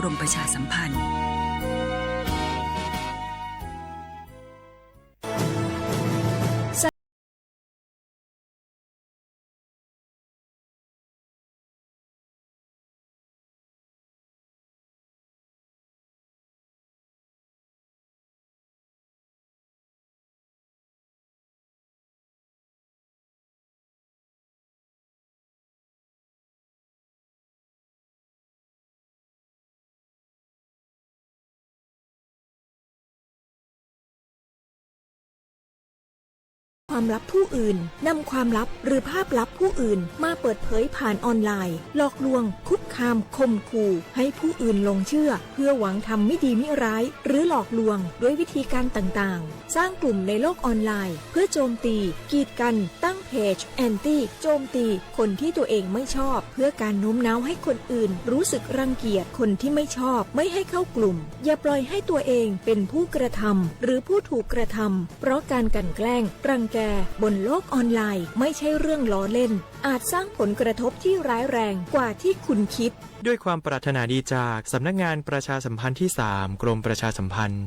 กรมประชาสัมพันธ์ ความลับผู้อื่น นำความลับหรือภาพลับผู้อื่นมาเปิดเผยผ่านออนไลน์ หลอกลวง คุกคาม ข่มขู่ ให้ผู้อื่นหลงเชื่อ เพื่อหวังทำไม่ดีไม่ร้าย หรือหลอกลวงด้วยวิธีการต่างๆ สร้างกลุ่มในโลกออนไลน์ เพื่อโจมตี กีดกัน ตั้งเพจ แอนตี้ โจมตี คนที่ตัวเองไม่ชอบ เพื่อการโน้มน้าวให้คนอื่นรู้สึกรังเกียจคนที่ไม่ชอบ ไม่ให้เข้ากลุ่ม อย่าปล่อยให้ตัวเองเป็นผู้กระทำ หรือผู้ถูกกระทำ เพราะการกลั่นแกล้ง รังแก บนโลกออนไลน์ ไม่ใช่เรื่องล้อเล่น อาจสร้างผลกระทบที่ร้ายแรงกว่าที่คุณคิด ด้วยความปรารถนาดีจากสำนักงานประชาสัมพันธ์ที่สาม กรมประชาสัมพันธ์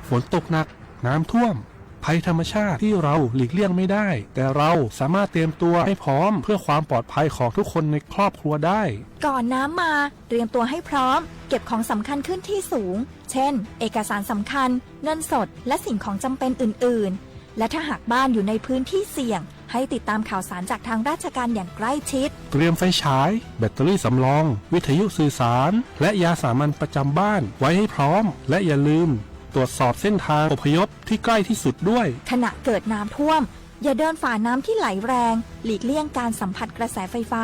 ฝนตกหนัก น้ำท่วม ภัยธรรมชาติที่เราหลีกเลี่ยงไม่ได้ แต่เราสามารถเตรียมตัวให้พร้อมเพื่อความปลอดภัยของทุกคนในครอบครัวได้ ก่อนน้ำมา เตรียมตัวให้พร้อม เก็บของสำคัญขึ้นที่สูง เช่น เอกสารสำคัญ เงินสด และสิ่งของจำเป็นอื่นๆ และถ้าหากบ้านอยู่ในพื้นที่เสี่ยง ให้ติดตามข่าวสารจากทางราชการอย่างใกล้ชิด เตรียมไฟฉาย แบตเตอรี่สำรอง วิทยุสื่อสาร และยาสามัญประจำบ้านไว้ให้พร้อม และอย่าลืมตรวจสอบเส้นทางอพยพที่ใกล้ที่สุดด้วย ขณะเกิดน้ำท่วม อย่าเดินฝ่าน้ำที่ไหลแรง หลีกเลี่ยงการสัมผัสกระแสไฟฟ้า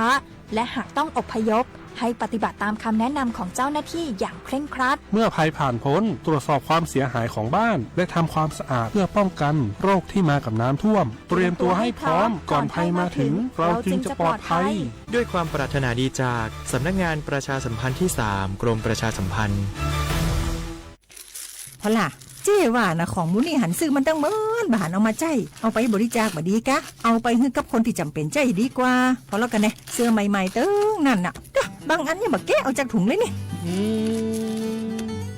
และหากต้องอพยพ ให้ปฏิบัติตามคำแนะนำของเจ้าหน้าที่อย่างเคร่งครัด เมื่อภัยผ่านพ้น ตรวจสอบความเสียหายของบ้าน และทำความสะอาดเพื่อป้องกันโรคที่มากับน้ำท่วม เตรียมตัวให้พร้อม ก่อนภัยมาถึง เราจึงจะปลอดภัย ด้วยความปรารถนาดีจากสำนักงานประชาสัมพันธ์ที่สาม กรมประชาสัมพันธ์ พอล่ะ เจ้ว่านะ ของหมู่นี่หันซื้อมันตั้งเมิน บ่หันเอามาใช้ เอาไปบริจาคบ่ดีกะ เอาไปหื้อกับคนที่จ๋ำเป๋นใจ๊ดีกว่า พอแล้วกันแน่ เสื้อใหม่ๆ ตึงนั่นน่ะ ก็บางอันยังบ่แกะออกจากถุงเลยนี่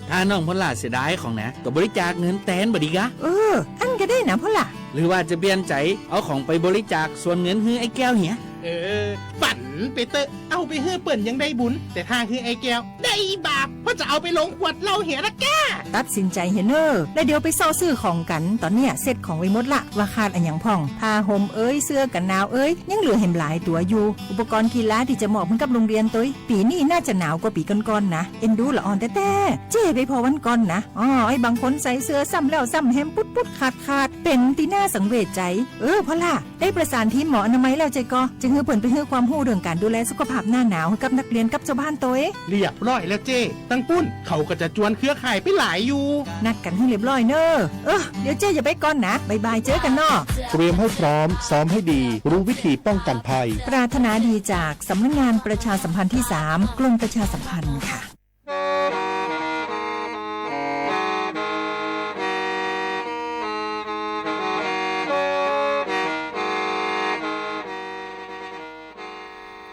ถ้าน้องพอลล่าเสียดายของนะ ก็บริจาคเงินแตนบ่ดีกะ เออ อันก็ได้นะพอลล่า หรือว่าจะเปลี่ยนใจเอาของไปบริจาคส่วนเงินหื้อไอ้แก้วเหีย เออ ฝันไปเต๊อะ เอาไปหื้อเปิ้นยังได้บุญ แต่ถ้าหื้อไอ้แก้วได้บาป เพราะจะเอาไปลงขวดเหล้าเหียละก้า ตัดสินใจเหียเน่อ แล้วเดี๋ยวไปเซาะซื้อของกัน ตอนเนี้ยเซ็ตของไว้หมดละ ว่าขาดอะหยังพ่อง ผ้าห่มเอย เสื้อกันหนาวเอย ยังเหลือแหมหลายตั๋วอยู่ อุปกรณ์กีฬาที่จะมอบให้กับโรงเรียนตวย ปีนี้น่าจะหนาวกว่าปีก่อนๆ นะ เอ็นดูละอ่อนแต๊ๆ เจ้ไปพอวันก่อนนะ อ้อ ไอ้บางคนใส่เสื้อซ้ำแล้วซ้ำแหม ปุ๊ดๆ ขาดๆ เป็นตีน่าสังเวชใจ เออ พอลล่า ได้ประสานทีมหมออนามัยแล้วใจ้ก่อ จะหื้อเปิ้นไปหื้อความรู้เรื่องการดูแลสุขภาพหน้าหนาวให้กับนักเรียนกับชาวบ้านตวย เรียบร้อยแล้วเจ้ ตังปุ้น เขาก็จะจวนเครือข่ายไปหลายอยู่ นัดกันให้เรียบร้อยเน่อ เออ เดี๋ยวเจ้อย่าไปก่อนนะ บ๊ายบาย เจอกันเนาะ เตรียมให้พร้อม ซ้อมให้ดี รู้วิธีป้องกันภัย ปรารถนาดีจากสำนักงานประชาสัมพันธ์ที่สาม กรมประชาสัมพันธ์ค่ะ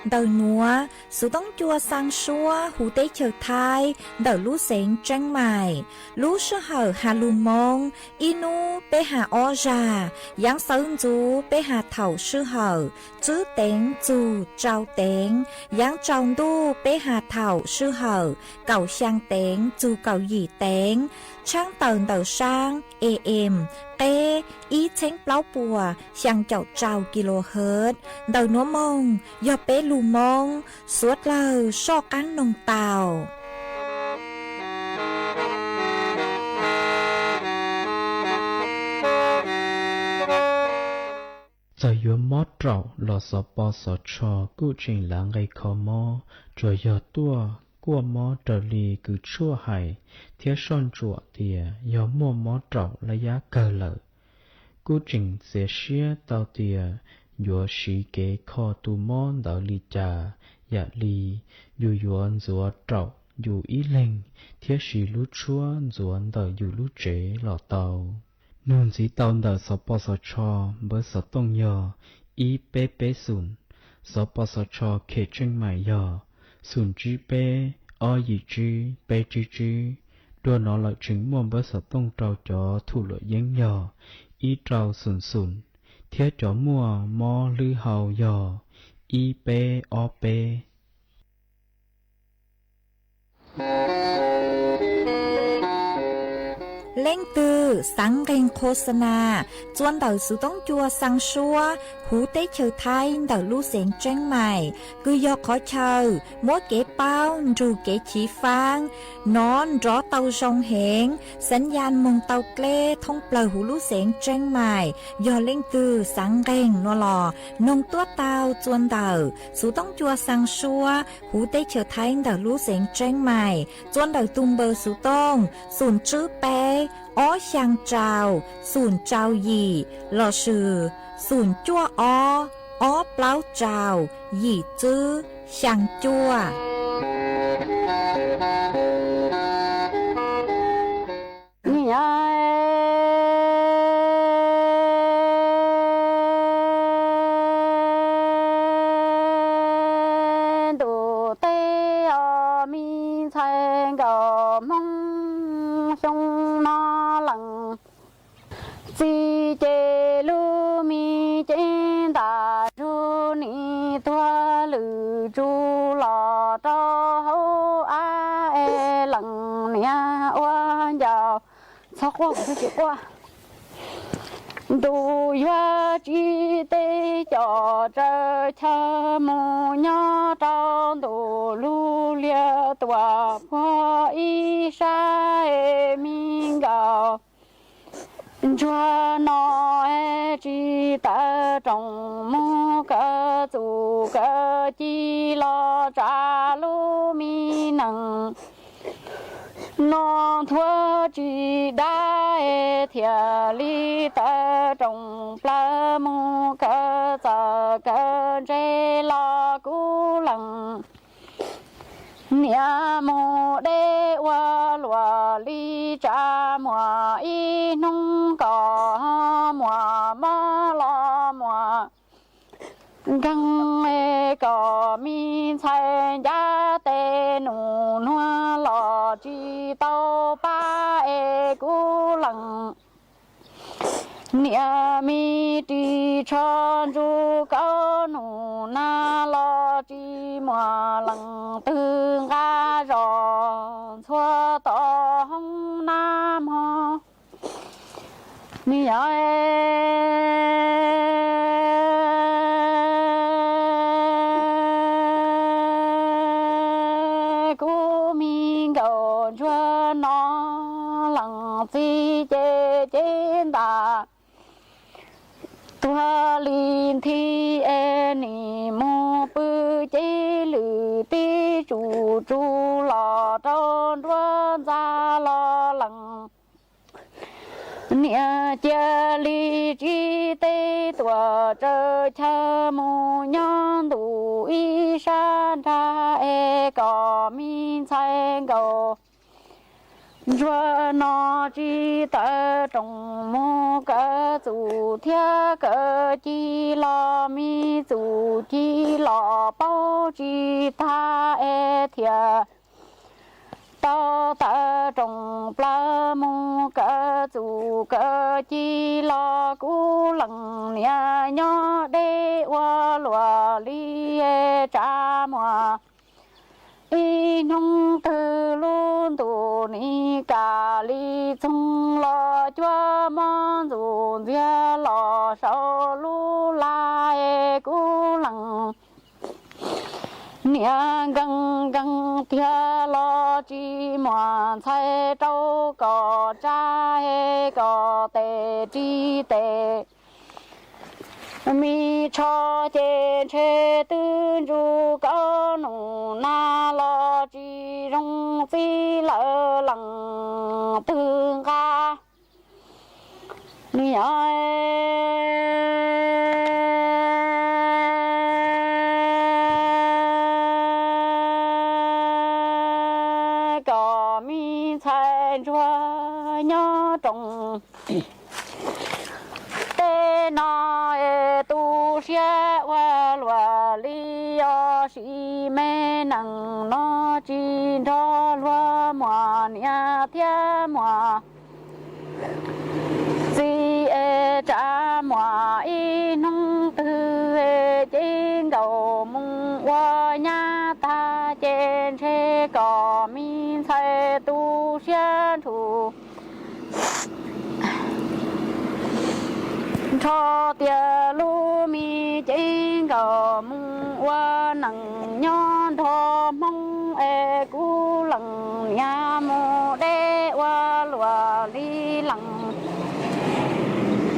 Ntawm nuav xuv toob cua xaa suab huv teb chaws Thaib ntawm lub xeev Tseeb Maim. Lub sij hawm has lug Moob, ib nub peb has ob zag, yaav xawv ntxuv peb has thaum sij hawm tswb teev txug tsau teev, yaav tsau ntuj peb has thaum sij hawm kaum xyaa teev txug kaum yim teev. Tshaab tawm ntawm saab A M qeb ib txheeb plaub puas xyaa caum rau kilohertz. Ntawm nuav moog yog peb lug Moob, suav dlawg soj qaab noog tau. Txawm yuav mob raum los xov pos xov tsho kuj tseem lav nqe kho mob, tsuas yog tuaj kuaj mob raws li kws tshuaj hais thiab soj ntsuam tias yog muaj mob raum laj yab kawg lawm. Kuj tseem txiav siab tau tias yuav siv kev kho tus mob ntawd li cas, yam li yus yuav ntxuav raum yus ib leeg thiab siv lub tshuab ntxuav ntawm yus lub tsev los tau. Nug ntxiv tau ntawm xov pos xov tsho npawb xov tooj yog ib peb peb xoom, Xov pos xov tsho khem tseej maim yog xoom tsib peb, ob yim tsib, peb tsib tsib. Dua no lawm tseem muaj npawb xov tooj rau cov thum luam yeeb yog ib rau xoom xoom, thiab cov muaj mob hlwb hau yog ib peb ob peb. Leej twg xaav nqeeg qhuas xa nas txua ntawm xuv toob cua xaa suab huv teb chaws Thaib ntawm lub xeev Tseeb Maim, kws yog qhov chaw muab kev paub nrug kev chiv faab nov nrov tau zoo heev, xav yas moog tau dleb thoob plawg huv lub xeev Tseeb Maim. Yog leej twg xaav nqeeg no los noog tuab tau txua ntawm xuv toob cua xaa suab huv teb chaws Thaib ntawm lub xeev Tseeb Maim txua ntawm tug npawb xuv tooj xoom tsib peb, ob xyaa rau, xoom rau yim, lossis xoom cuaj ob, ob plaub rau, yim tsib, xyaa cuaj. Ntuj teb os, me ntxhais nkauj Hmoob, xyoo no leej txiv ces lub me cev ntam zug nim tuag lwm tsuj los rau hauv av es leej niam ua ncaus txhob quaj, txhob quaj. Ntuj yuav tsim teb coj tsaws chaw mus nyob rau ntuj lub liaj tuam puag ib sab es me nkauj ntsuag no tsis tawm rooj mus kaw txuj kaw ci los tsa lub me neej no nthuav tsis dab thiaj li tawm rooj plaws mus kaw txawj kaw ntse los kuv leej niam mus deb ua luaj li tsa muag ib hnub kom muag mob los muag nkeeg es kom me ntxhais ncav tes nus nuag los tsis tau pab es kuv leej niam me ris tsho ntsuj kaub nus nag los tsis muaj leej twg nqa zog ntxhua tom hoob nab mog. Nws yog kuv me nkauj ntsuag no leej txiv ces cev ntam tuag li nthi es nim mus pw cev lwm teb tsuj tsuj los rau nruab ntxa los leej niam cia li tsim teb tuam tsaws chaw mus nyob ntuj ib sab nrag es kom me ntxhais nkauj ntsuag no tsis tawm rooj mus kaw txuj thiab kaw ci los me txuj ci los paub tsis tag es thiaj tau tawm rooj plaws mus kaw txuj kaw ci los kuv leej niam nyob deb ua luaj li tsa muag ib hnub twg lub ntuj nim kam li txoog los cuab mob ntxuj ntxiag los saum lub laj es kuv leej niam nkeeg nkeeg tiag los tsis muaj ntxhais rau kom tsa es kom tes ris tes me tsho ces ntshe twb ntsuj kaub nus nag los tsis zoo txib lawm leej twg nqa nws yog kom me ntxhais ntsuag nyob rooj teb no es tu siab ua luaj li os, sim me neej no tsis nrog luag muaj niam thiab muaj txiv es tsam muaj ib hnub twg ces nkaus mus ua nyab tag ces ntshe kom me ntxhais tu siab ntshuj nrho tias lub me cev nkaus mus ua neej nyob nrog Hmoob es kuv leej niam mus deb ua luaj li leej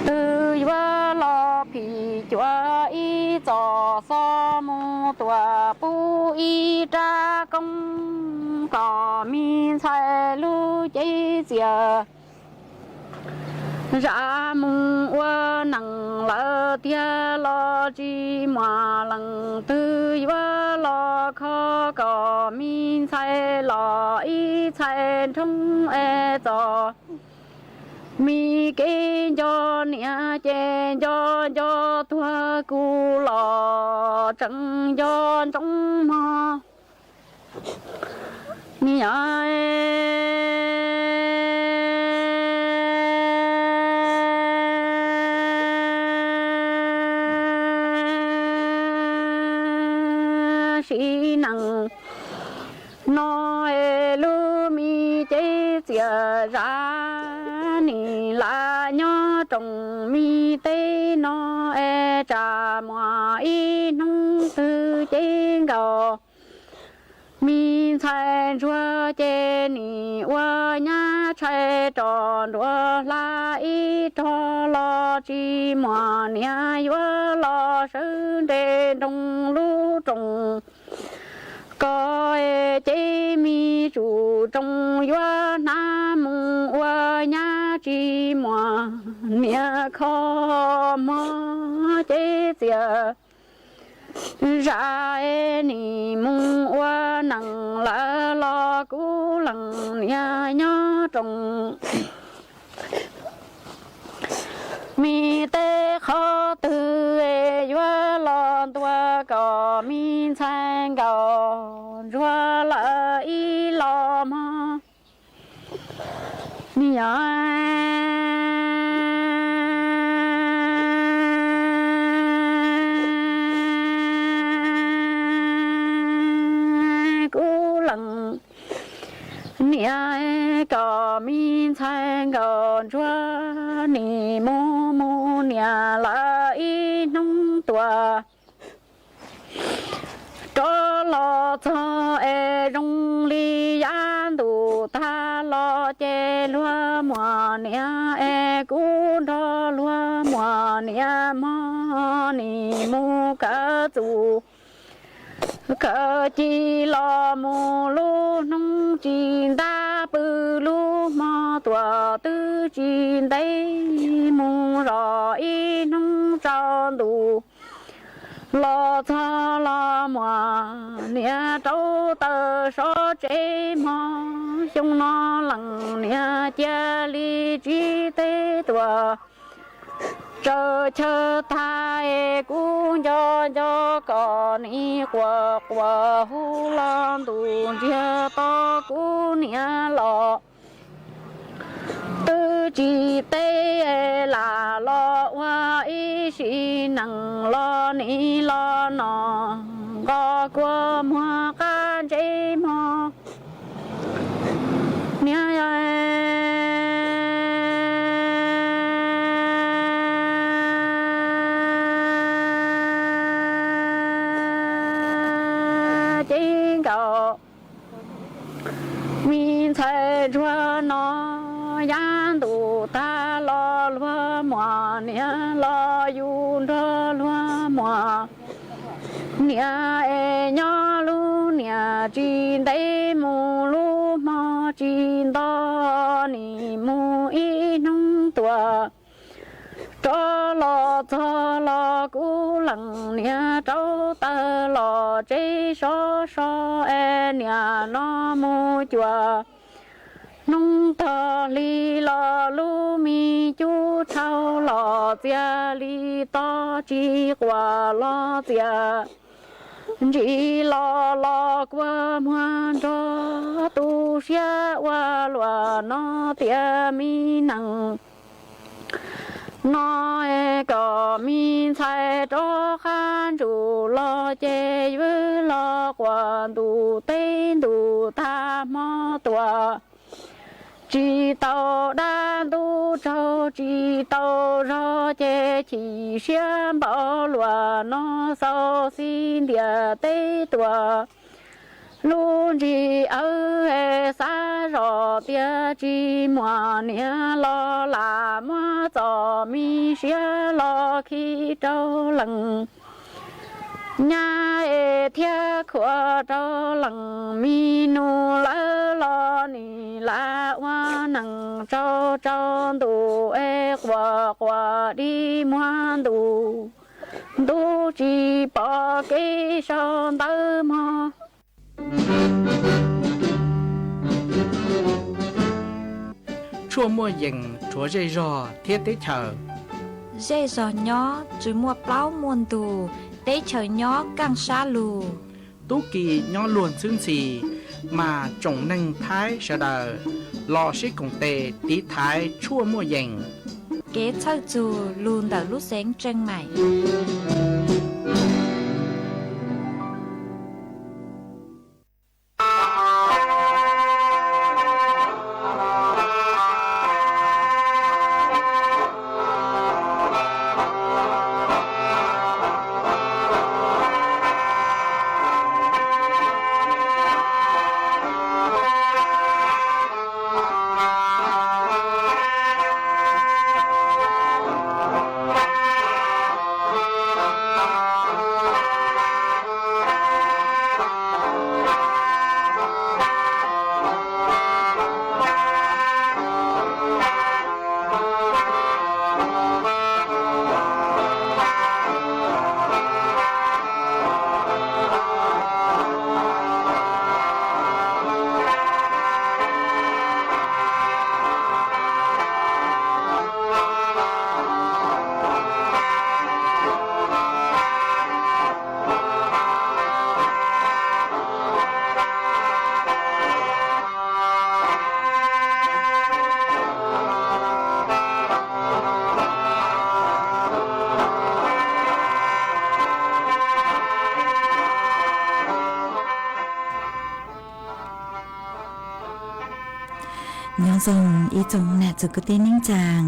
twg yuav los phim cuam ib txoj xov mus tuam pub ib rab koob kom me ntxhais lub cev txias zam mus ua neej lawm tiag los tsis muaj leej twg yuav los kho kom me ntxhais los ib txhais nroo es txom me kev nco niam ces nco nco tuag kuv los tseem nco ntsoov mog. Ni yog sim neej no es lub me cev txias zam nim lam nyob rooj me teb no es tsam muaj ib hnub twg cev nkaus me ntxhais ntsuag ces nim ua nyab tshaib rov nruab hla ib rog los tsis muaj niam yuav los sawv nres nroo lub rooj ko es cev me tsum rooj yuav hnav mus ua nyab tsis muaj niam kho mog cev txias zam es nim mus ua neej lawm los kuv leej niam nyob rooj me teb qhov twg yuav los ntuas kom me ntxhais nkaus ntsuag lawm ib los mog. Ni yog kuv leej niam kom me ntxhais nkaus ntsuag nim mus mus niam lawm ib hnub tuaj rov los txog es zoo li yav ntuj tag los ces luag muaj niam es kuv nrog luag muaj niam mog nim mus kaw txuj kaw ci los mus lub hnub tsis ntab pw lub hmo tuaj twb tsis ntev mus zoj ib hnub tsaus ntuj los txog los muaj niam rauv taws sov tsev mog xyoo no leej niam cia li tsis teb tuaj tsaws chaw tag es kuv nco nco kom nim quaj quaj hu los ntuj ntsiag to kuv niam los twb tsis teb lam los ua ib sim neej los nim los no nqos kua muag qab ntsej mog niam cev nkaus me ntxhais ntsuag no yav ntuj tag los luag muaj niam los yus nrog luag muaj niam es nyob lub niam tsis ntev mus lub hmo tsis nto nim mus ib hnub tuaj rov los txog los kuv leej niam rauv taws los tsev sov so es niam no mus cuam Nub tog hli los lub me cub tshau los txias li toj tsis quas los txias ntsis los los kua muag nrog tu siab ua luaj no tias me neeg no kom me ntxhais rov qab ntsum los ces vwm los quas ntuj teb ntuj tag hmo tuaj. Tsis tau dab ntub tsaug tsis tau zog ces chim siab npaum luaj no xaus xib ntiag teb tuaj. Lub ntsis awb xav zoj tias tsis muaj niam los lam muab txoj me siab los khi rau leej nyab es thiab khuam rau leej me nus lawv los nim lam ua neej tsaug tsaug ntuj es quas quas di muag ntuj, ntuj tsis pom kev sau ntawv mog. Tshuaj muaj yees rhuav zej zog thiab teb chaws. Zej zog nyob tsis muaj plaub muaj ntug, teb chaws nyob kaaj sab lug. Tub ki nyob luag ntxhwb ntxhi, mas tsoom neeg Thaib sawv daws los sib koom tes tiv thaiv tshuaj muaj yees. Kev txhawj txug lug ntawm lub xeev Tseej Maim. Nyob zoo ib tsoom nam txiv kwv tij neej tsaa,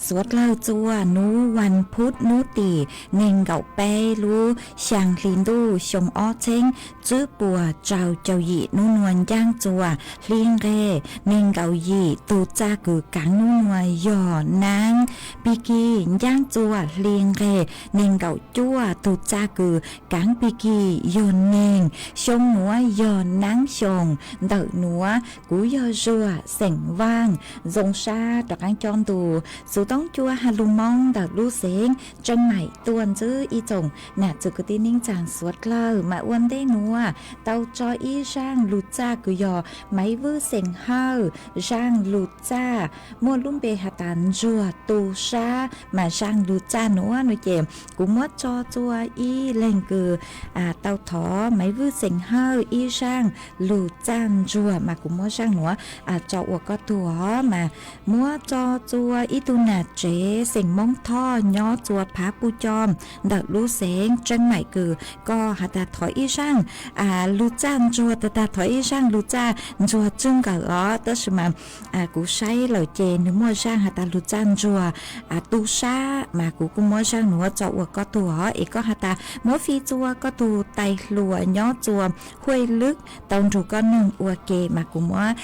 suav dlawg txua nub vas phuv nub tim neeg nkaum peb lub xyaa hli ntuj xyoo ob txheeb tswb puas rau caum yim nub nua ncaab txua hli nqeg neeg nkaum yim tug txaj kws kaav nub nua yog naab Pig Kig, ncaab txua hli nqeg neeg nkaum cuaj tug txaj kws kaav Pig Kig yog neeg, xyoo nuav yog naab xyoo ntawm nuav kuv yog Zuag xeem Vaaj, zoo sab rov qaab cob ntu xuv toob cua ha lug Moob ntawm lub xeev Tseej Maim tuaj ntsib ib tsoom nam txiv kwv tij neej tsaa suav dlawg. Mas ua ntej nuav tau tso ib zaaj lug txaj kws yog Maiv Vwj xeem Hawj zaaj lug txaj muaj lub npe has tas Ntsuag tu sab. Mas zaaj lug txaj nuav nuav ces kuv muab tso txua ib leeg kws tau thov Maiv Vwj xeem Hawj ib zaaj lug txaj ntsuag, mas kuv muab zaaj nuav tso ua koj tug os. Mas muab tso txua ib tug nam tsev xeem Moob Thoj nyob txua Phav Puj Coj ntawm lub xeev Tseej Maim kws koj has tas thov ib zaaj lug txaj ntsuag, tag tag thov ib zaaj lug txaj ntsuag tswb nkawm os. Tab sis mas kuv saib lawm ces nwg muaj zaaj has tas lug txaj ntsuag tu sab, mas kuv kuj muab zaaj nuav tso ua koj tug os. Es koj has tas muab fij txua koj tug tais hluas nyob txua Huaj Lwb tau nrug koj noog ua ke, mas kuv muab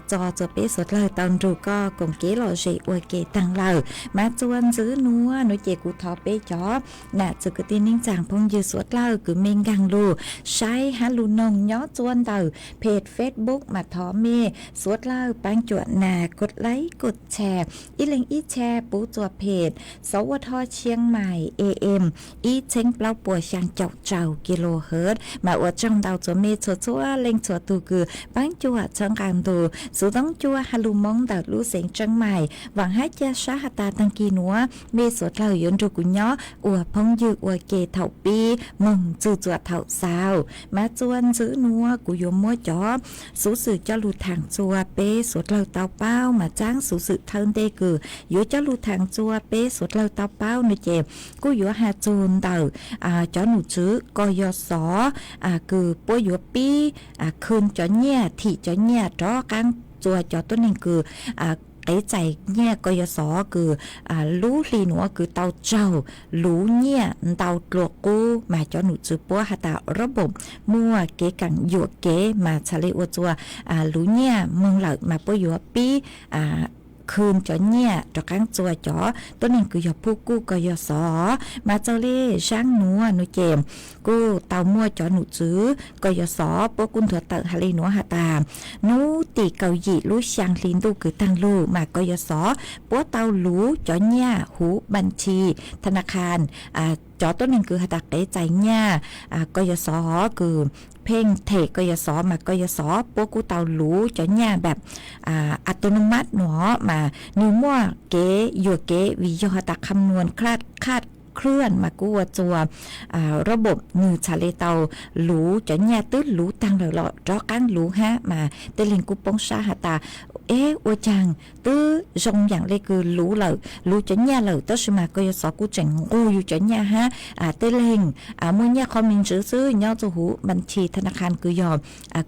tso txua peb suav dlawg tau nrug koj koom kev lom zem ua ke taag lawm. Mas txua ntxiv nuav nuav ces kuv thov peb cov nam txiv kwv tij neej tsaa phooj ywg suav dlawg kws mej nkaag lug saib hab lug noog nyob txua ntawm peg Facebook, mas thov mej suav dlawg paab cuam nas kos laib kos tshare, ib leeg ib tshare puv txua peg Xov Ua Thoj Chiang Mai A M ib txheeb plaub puas xyaa caum rau kilohertz. Mas ua tsaug ntau txua mej txhua txhua leej txhua tug kws paab cuam txhawb nqaa ntu xuv toob cua ha lug Moob ntawm lub xeev Tseeb Mais. Vaam hab ca sab has tas taag kis nuav mej suav dlawg yuav nrug kuv nyob ua phooj ywg ua ke thaum pib moog txug txuas thaum xaus. Mas txuas ntxiv nuav kuv yuav muab cov xuv xwm coj lug thaam txug peb suav dlawg tau paub, mas txav xuv xwm thawj ntej kws yuav coj lug thaam txug peb suav dlawg tau paub nuav ces kuj yuav has txug ntawm cov nom tswv kos yos xov kws puab yuav pib khw cov nyiaj, thim cov nyiaj rov qaab txug cov tuab neeg kws qev txais nyiaj kos yos xov kws lub hli nuav kws tau raug luv nyiaj ntau dlua qub, mas cov nom tswv puab has tas robot muaj kev kaam yuam kev mas txhad le ua txuas luv nyiaj moog lawm mas puab yuav pib khw cov nyiaj rov qaab txug cov tuab neeg kws yog phuj kuj kos yos xov. Mas txog le zaab nuav nuav ces kuj tau muaj cov nom tswv kos yos xov puab kuj nthuav tawm has le nuav has tas nub tim kaum yim lub xyaa hli ntuj kws taag lug mas kos yos xov puab tau luv cov nyiaj huv npaj thi tha na khas cov tuab neeg kws has tas qev txais nyiaj kos yos xov kws pheej them kos yos xov mas kos yos xov puab kuj tau luv cov nyiaj npaam a to no mab nuav mas nwg muaj kev yuam kev vim yog has tas kham nuas khaj khaj khwj mas kuj ua txuas robot nwg txhad le tau luv cov nyiaj twb luv taag lawm los rov qaab luv hab mas tej leeg kuj poob sab has tas eb ua caag twb zoo yaam le kws luv lawm, luv cov nyiaj lawm tab sis mas kos yos xov kuj tseem nqug yug cov nyiaj hab tej leeg muaj nyiaj qhov me ntswv xwb nyob txug huv npaj thi tha na khas kws yog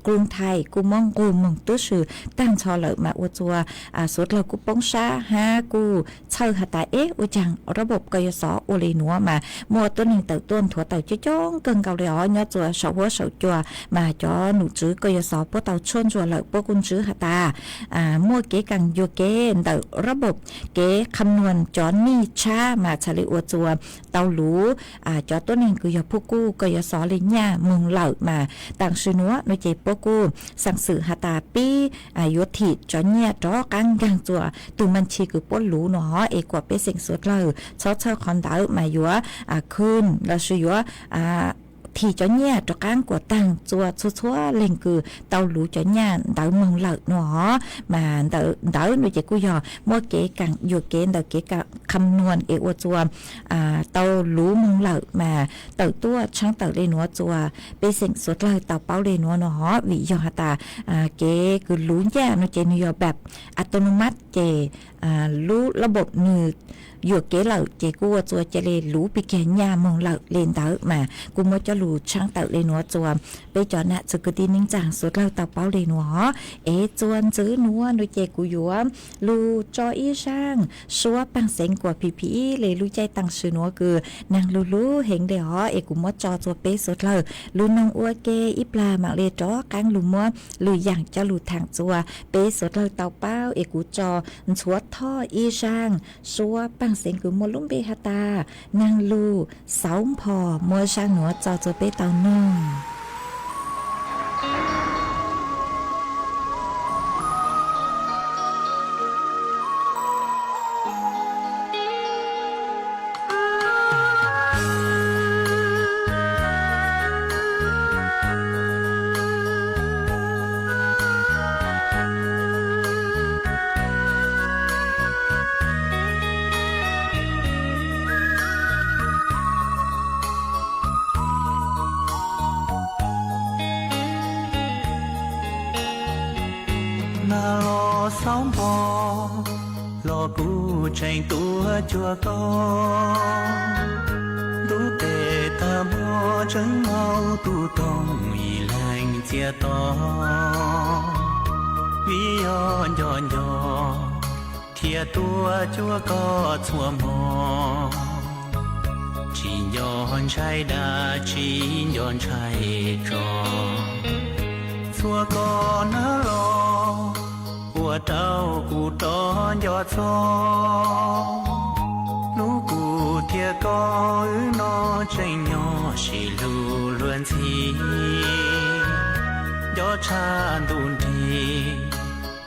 Kruv Thais kuj muab nqug moog tub si taag nrho lawm mas ua txuas suav dlawg kuj poob sab hab kuj txhawj has tas eb ua caag robot kos yos xov ua le nuav mas muaj tuab neeg tawm tuaj nthuav tawm coob coob kawg nkaus le os nyob txuas saum huab saum cua mas cov nom tswv kos yos xov puab tau tshuaj ntsuag lawm puab kuj ntswv has tas muaj kev kaam yuam kev ntawm robot kev kham nuas cov nij tshab mas txhad le ua txuas tau luv cov tuab neeg kws yog phuj kuj kos yos xov le nyiaj moog lawm mas taam sim nuav nuav ces puab kuj xaam xwm has tas pib yuav thim cov nyiaj rov qaab nkaag txuas tug npaj thi kws puab luv nuav es kuas pej xeem suav dlawg txhob txhawj qhov ntawd mas yuav khw lossis yuav thim cov nyiaj rov qaab kuas taag txuas txhua txhua leeg kws tau luv cov nyiaj ntawd moog lawm nuav. Mas ntawd nuav ces kuj yog muaj kev kaam yuam kev ntawm kev kham nuas es ua txuas tau luv moog lawm mas tawm tuaj tshaab tawm le nuav txuas pej xeem suav dlawg tau paub le nuav nuav vim yog has tas kev kws luv nyiaj nuav ces nwg yog npaam a to no mab ces lub lab npaum nwg yuam kev lawm ces kuj ua txuas ca le luv pig kag nyiaj moog lawm le ntawd mas kuj muab coj lug tshaab tawm le nuav txuas peb cov nam txwv kwv tij neej tsaa suav dlawg tau paub le nuav. Es txuas ntxiv nuav nuav ces kuv yuav lug tso ib zaaj suab paaj xeev kuas phim phim le lub caij taam sim nuav kws naag lug lug heev le os es kuv muab tso txuas peb suav dlawg lug noog ua ke ib plag maam le rov qaab lug muab lwm yaam coj lug thaam txuas peb suav dlawg tau paub es kuv tso ntxhuav thoj ib zaaj suab paaj xeev kws muaj lub npe has tas naag lug xauv npho, muab zaaj nuav tso txuas peb tau noog. Naag los xauv npho, los kuv tseem tuav cuag koj. Ntub tes taag muaj tseeb maub tub toog ib leeg txiaj to. Vim yog nco nco thiaj tuav cuag koj txhua hmo. Tsis nco ntshai dag tsis nco ntshai tso, txhua koj nab los ua rau kuv rov nco txog. Hnub kuv thiab koj wb no tseem nyob sib hlub luag ntxhi, nco tshaj ntuj nrig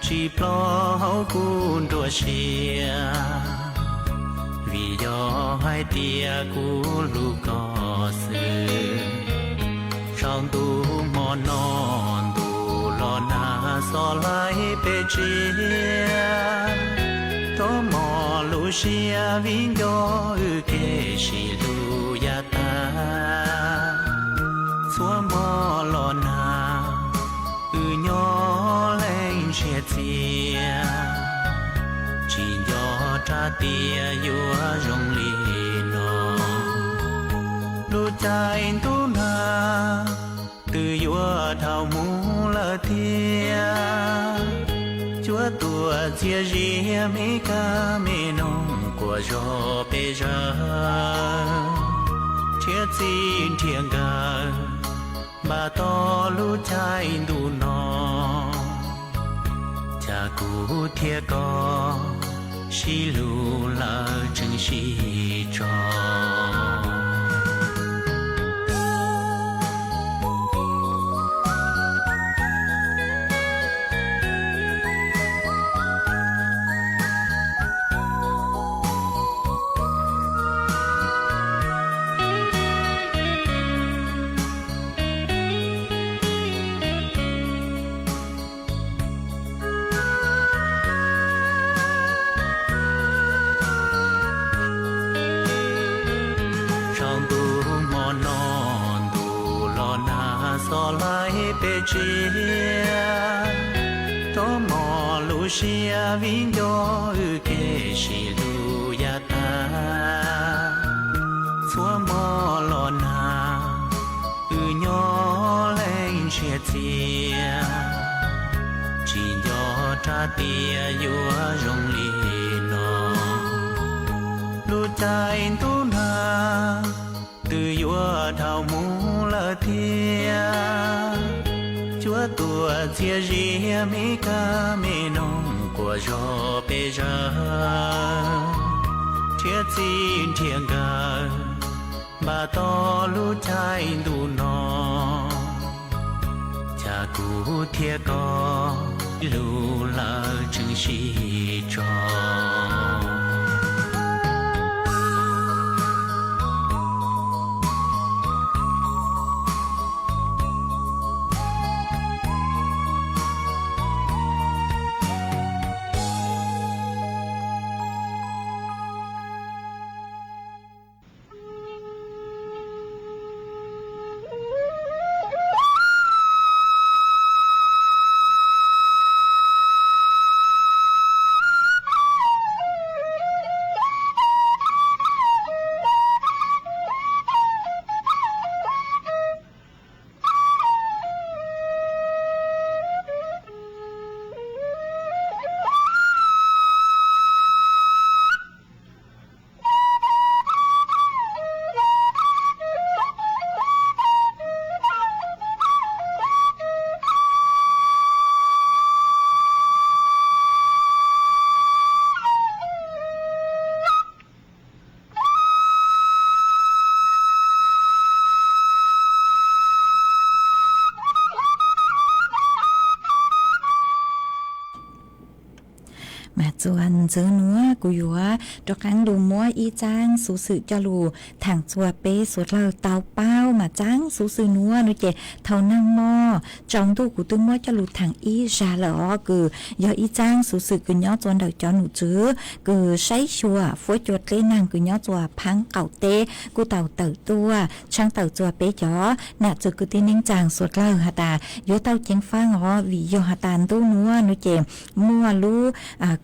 tsis ploj hauv kuv nruab siab. Vim yog hais tias kuv hlub koj xwb, tsaus ntuj hmo no ntuj los nag xob hlais peb tsiab, rov mos lub siab viv nco wb kev sib hlub yav tag. Txhua hmo los nag, wb nyob leej ntshiab txias, tsis nco rau tias yuav zoo li no. Lub caij ntuj nag twb yuav dhau mus lawm thiab, cuab tuam txias zias me kab me noog kuam zog pes zaws, nrhiav txij nrhiav nkawm npaj tos lub caij ntuj no, cas kuv thiab koj sib hlub lawm tseem sib tso. Tsaus ntuj hmo no, ntuj los nag xo laij peb tsiab, rov mos lub siab viv nco wb kev sib hlub yav tag. Txhua hmo los nag, wb nyob leej ntshiab txias, tsis nco rau tias yuav zoo li no. Lub caij ntuj nag twb yuav dhau mus lawm thiab, cuab tuam txias zias me kab me noog kuam zog pes zaws, nrhiav txij nrhiav nkawm npaj tos lub caij ntuj no, cas kuv thiab koj hlub lawm tseem sib tso. Mas txuas ntxiv nuav kuv yuav rov qaab lug muab ib tsaab xuv xwm coj lug thaam txug peb suav dlawg tau paub. Mas tsaab xuv xwm nuav nuav ces thaus naag mo tsaus ntuj kuv twb muab coj lug thaam ib zag lawm os, kws yog ib tsaab xuv xwm kws nyob txug ntawm cov num tswv kws saib xyuas fuab cua dleb naag kws nyob txug Phaab Qaum teb kuj tau tawm tuaj tshaab tawm txug peb cov nam txwv kwv tij neej tsaa suav dlawg has tas yuav tau ceev faab os, vim yog has tas ntuj nuav nuav ces muaj lub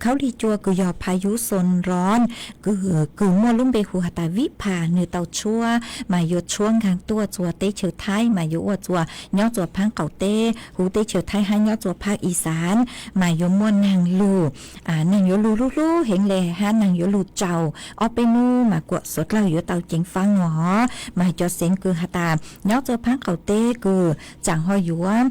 khaub lig cua kws yog pha yub xoo nrov kws muaj lub npe hu has tas Vib Phas nwg tau tshuab, mas yuav tshuab nkaag tuaj txug teb chaws Thaib, mas yuav ua txug nyob txug Phaab Qaum teb huv teb chaws Thaib hab nyob txug Phaab Ixaam, mas yuav muaj naag lug, naag yuav lug hlub hlub heev le hab naag yuav lug tsaus ob peb nub mas kuam suav dlawg yuav tau ceev faab os. Mas cov xeev kws has tas nyob txug Phaab Qaum teb kws tsaam ho yuav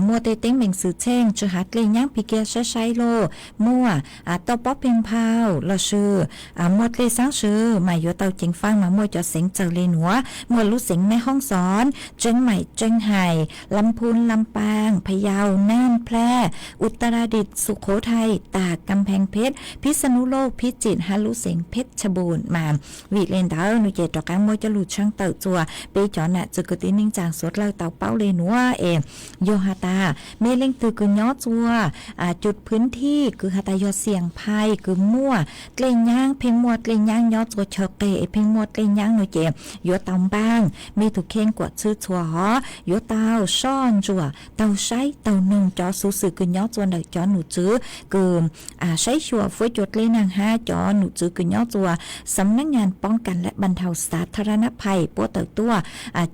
muaj tej teeb meem xwm txheej tsi has dlej nyaab pig kiag saib saib lauj, muaj toj pob pheej phau lossis muaj dlej xaab swv mas yuav tau ceev faaj mas muaj cov xeev txawg le nuav, muaj lub xeev Meb Hoob Xoob, Tseeb Maim, Tseeb Hais, Lam Phun, Lam Paaj, Pha Yau, Naaj, Plaj, Utaradit, Sukhothai, tas Kam Pheej Phet, Phij Xa Nub Loj, Phij Tsim hab lub xeev Phej Tshaj Npum mas. Vim le ntawd no ces rov qaab muab coj lug tshaaj tawm txuas peb cov nam txwv kwv tij neej tsaa suav dlawg tau paub le nuav es yog has tas mej leej twg kws nyob txuas cov phwv thij kws has tas yog xiam phai kws muaj dlej nyaab, pheej muaj dlej nyaab nyob txuas chaw qeg es pheej muaj dlej nyaab no ces yuav tau npaaj mej tug kheej kuam txhwb txhua hov, yuav tau soj ntsuam taug saib taug noog cov xuv xwm kws nyob txuas ntawm cov num tswv kws saib xyuas fuab cua dlej naag hab cov num tswv kws nyob txuas Sawv Nab Nyaas Poob Kas Lab Npam Dhau Xav Tha Ra Nab Phais puab tawm tuaj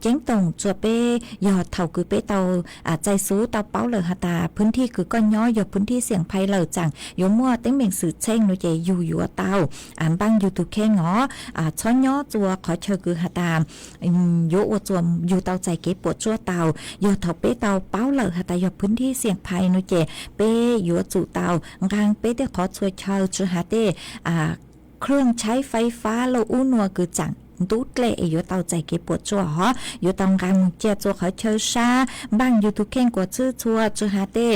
ceeb toom txuas peb yog thaus kws peb tau txais xuv tau paub lawm has tas phwv thij kws koj nyob yog phwv thij xiam phai lawm tsaam yuav muaj teeb meem xwm txheej no ces yug yuav tau npaaj yug tug kheej os. Txhob nyob txuas qhov chaw kws has tas yuav ua txuas yug tau txais kev puam tsuaj tau. Yog thaus peb tau paub lawm has tas yog phwv thij xiam phai no ces peb yuav tsum tau nqaa peb tej qhov txhua chaw tsi has tej khwj tshaib faib fab lauj ub nua kws tsaam ntub dlej es yuav tau txais kev puam tsuaj hov, yuav tau nqaa moog cia txuas qhov chaw sab, npaaj yug tug kheej kuam txhwb txhua tsi has tej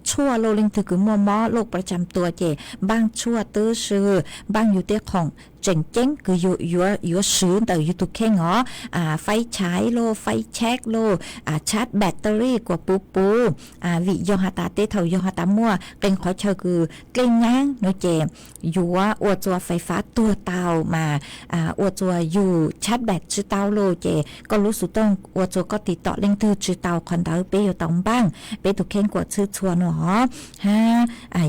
tshuaj lauj leej twg kws muaj mob lauj paj tsaam tua ces npaaj tshuaj twb swb, npaaj yug tej khoom tseem ceeb kws yuav swv ntawm yug tug kheej os, faib chaiv lauj, faib cheb lauj, tshab battery kuas puv puv. Vim yog has tas tej thaus yog has tas muaj qee qhov chaw kws dlej nyaab no ces yuav ua txuas fais fab tuag tau mas ua txuas yug tshab bat tsi tau lauj ces koj lub xuv tooj ua txuas koj tiv tom leej twg tsi tau, qhov ntawd peb yuav tau npaaj peb tug kheej kuam txhwb txhua no hov. Hab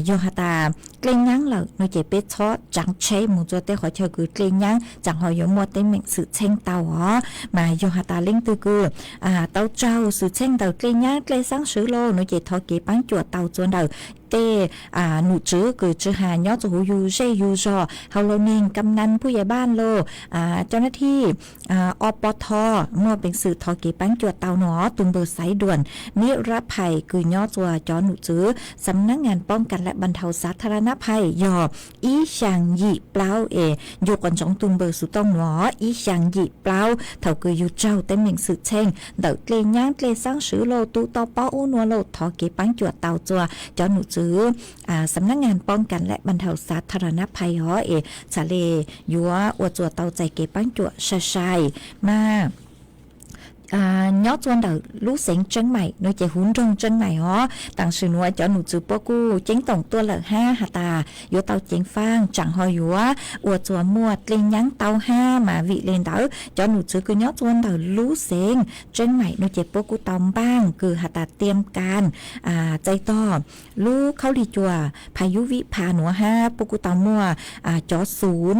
yog has tas dlej nyaab lawm no ces peb txhob tsaav tsheb moog txuas tej qhov chaw kws dlej nyaab tsaam ho yuav muaj teeb meem xwm txheej tau os. Mas yog has tas leej twg kws tau raug xwm txheej ntawm dlej nyaab dlej xaab swv lauj no ces thov kev paab cuam tau txuas ntawm tej num tswv kws tsi has nyob txuas huv yug zej yug zog, hauv lauj neeg kam nam phuj yaj npaaj lauj, cov nab thij ob pov tho muaj peev xwm thov kev paab cuam tau no. Tus npawg xaiv duam nib rab phais kws nyob txuas cov num tswv Sawv Nab Nyaas Poob Kas Lab Npam Dhau Xav Tha Ra Nab Phais yog ib xyaa yim plaub es ncu quas ntsoov tus npawg xuv tooj no ib xyaa yim plaub thaus kws yug raug teeb meem xwm txheej ntawm dlej nyaab dlej xaab swv lauj, tub toj pob ub nua lauj, thov kev paab cuam tau txuas cov num tswv Sawv Nab Nyaas Poob Kas Lab Npam Dhau Xav Tha Ra Nab Phais hov es txhad le yuav ua txuas tau txais kev paab cuam sai sai. Mas nyob txuas ntawm lub xeev Tseeb Maim no ces huv nroog Tseeb Maim hov, taam sim nuav cov num tswv puab kuj ceeb toom tuaj lawm hab has tas yuav tau ceev faaj tsaam ho yuav ua txuas muaj dlej nyaab tau hab mas vim le ntawd cov num tswv kws nyob txuas ntawm lub xeev Tseeb Maim no ces puab kuj tau npaaj kws has tas tiam kas txais tog lub khaub lig cuam phas yub vij phas nuav hab puab kuj tau muaj cov xum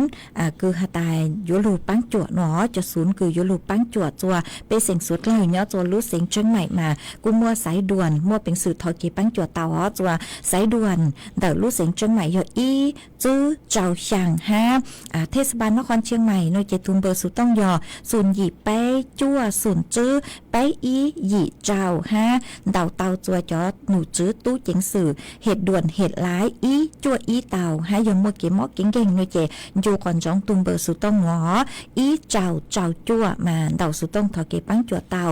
kws has tas yuav lug paab cuam no, cov xum kws yuav lug paab cuam txuas pej xeem suav dlawg nyob txuas lub xeev Tseeb Maim mas kuj muaj xaiv duam muaj peev xwm thov kev paab cuam tau hov. Txuas xaiv duam ntawm lub xeev Tseeb Maim yog ib tswb rau xyaa hab thej xa npaj nob qhov Tseeb Maim no ces tus npawg xuv tooj yog xoom yim peb cuaj xoom tswb peb ib yim rau hab ntaus tau txuas cov num tswv tub ceev xwm hem duam hem laiv ib cuaj ib tau hab yog muaj kev mob kev nkeeg no ces ncu quas ntsoov tus npawg xuv tooj nuav ib rau rau cuaj mas ntaus xuv tooj thov kev paab cuam tau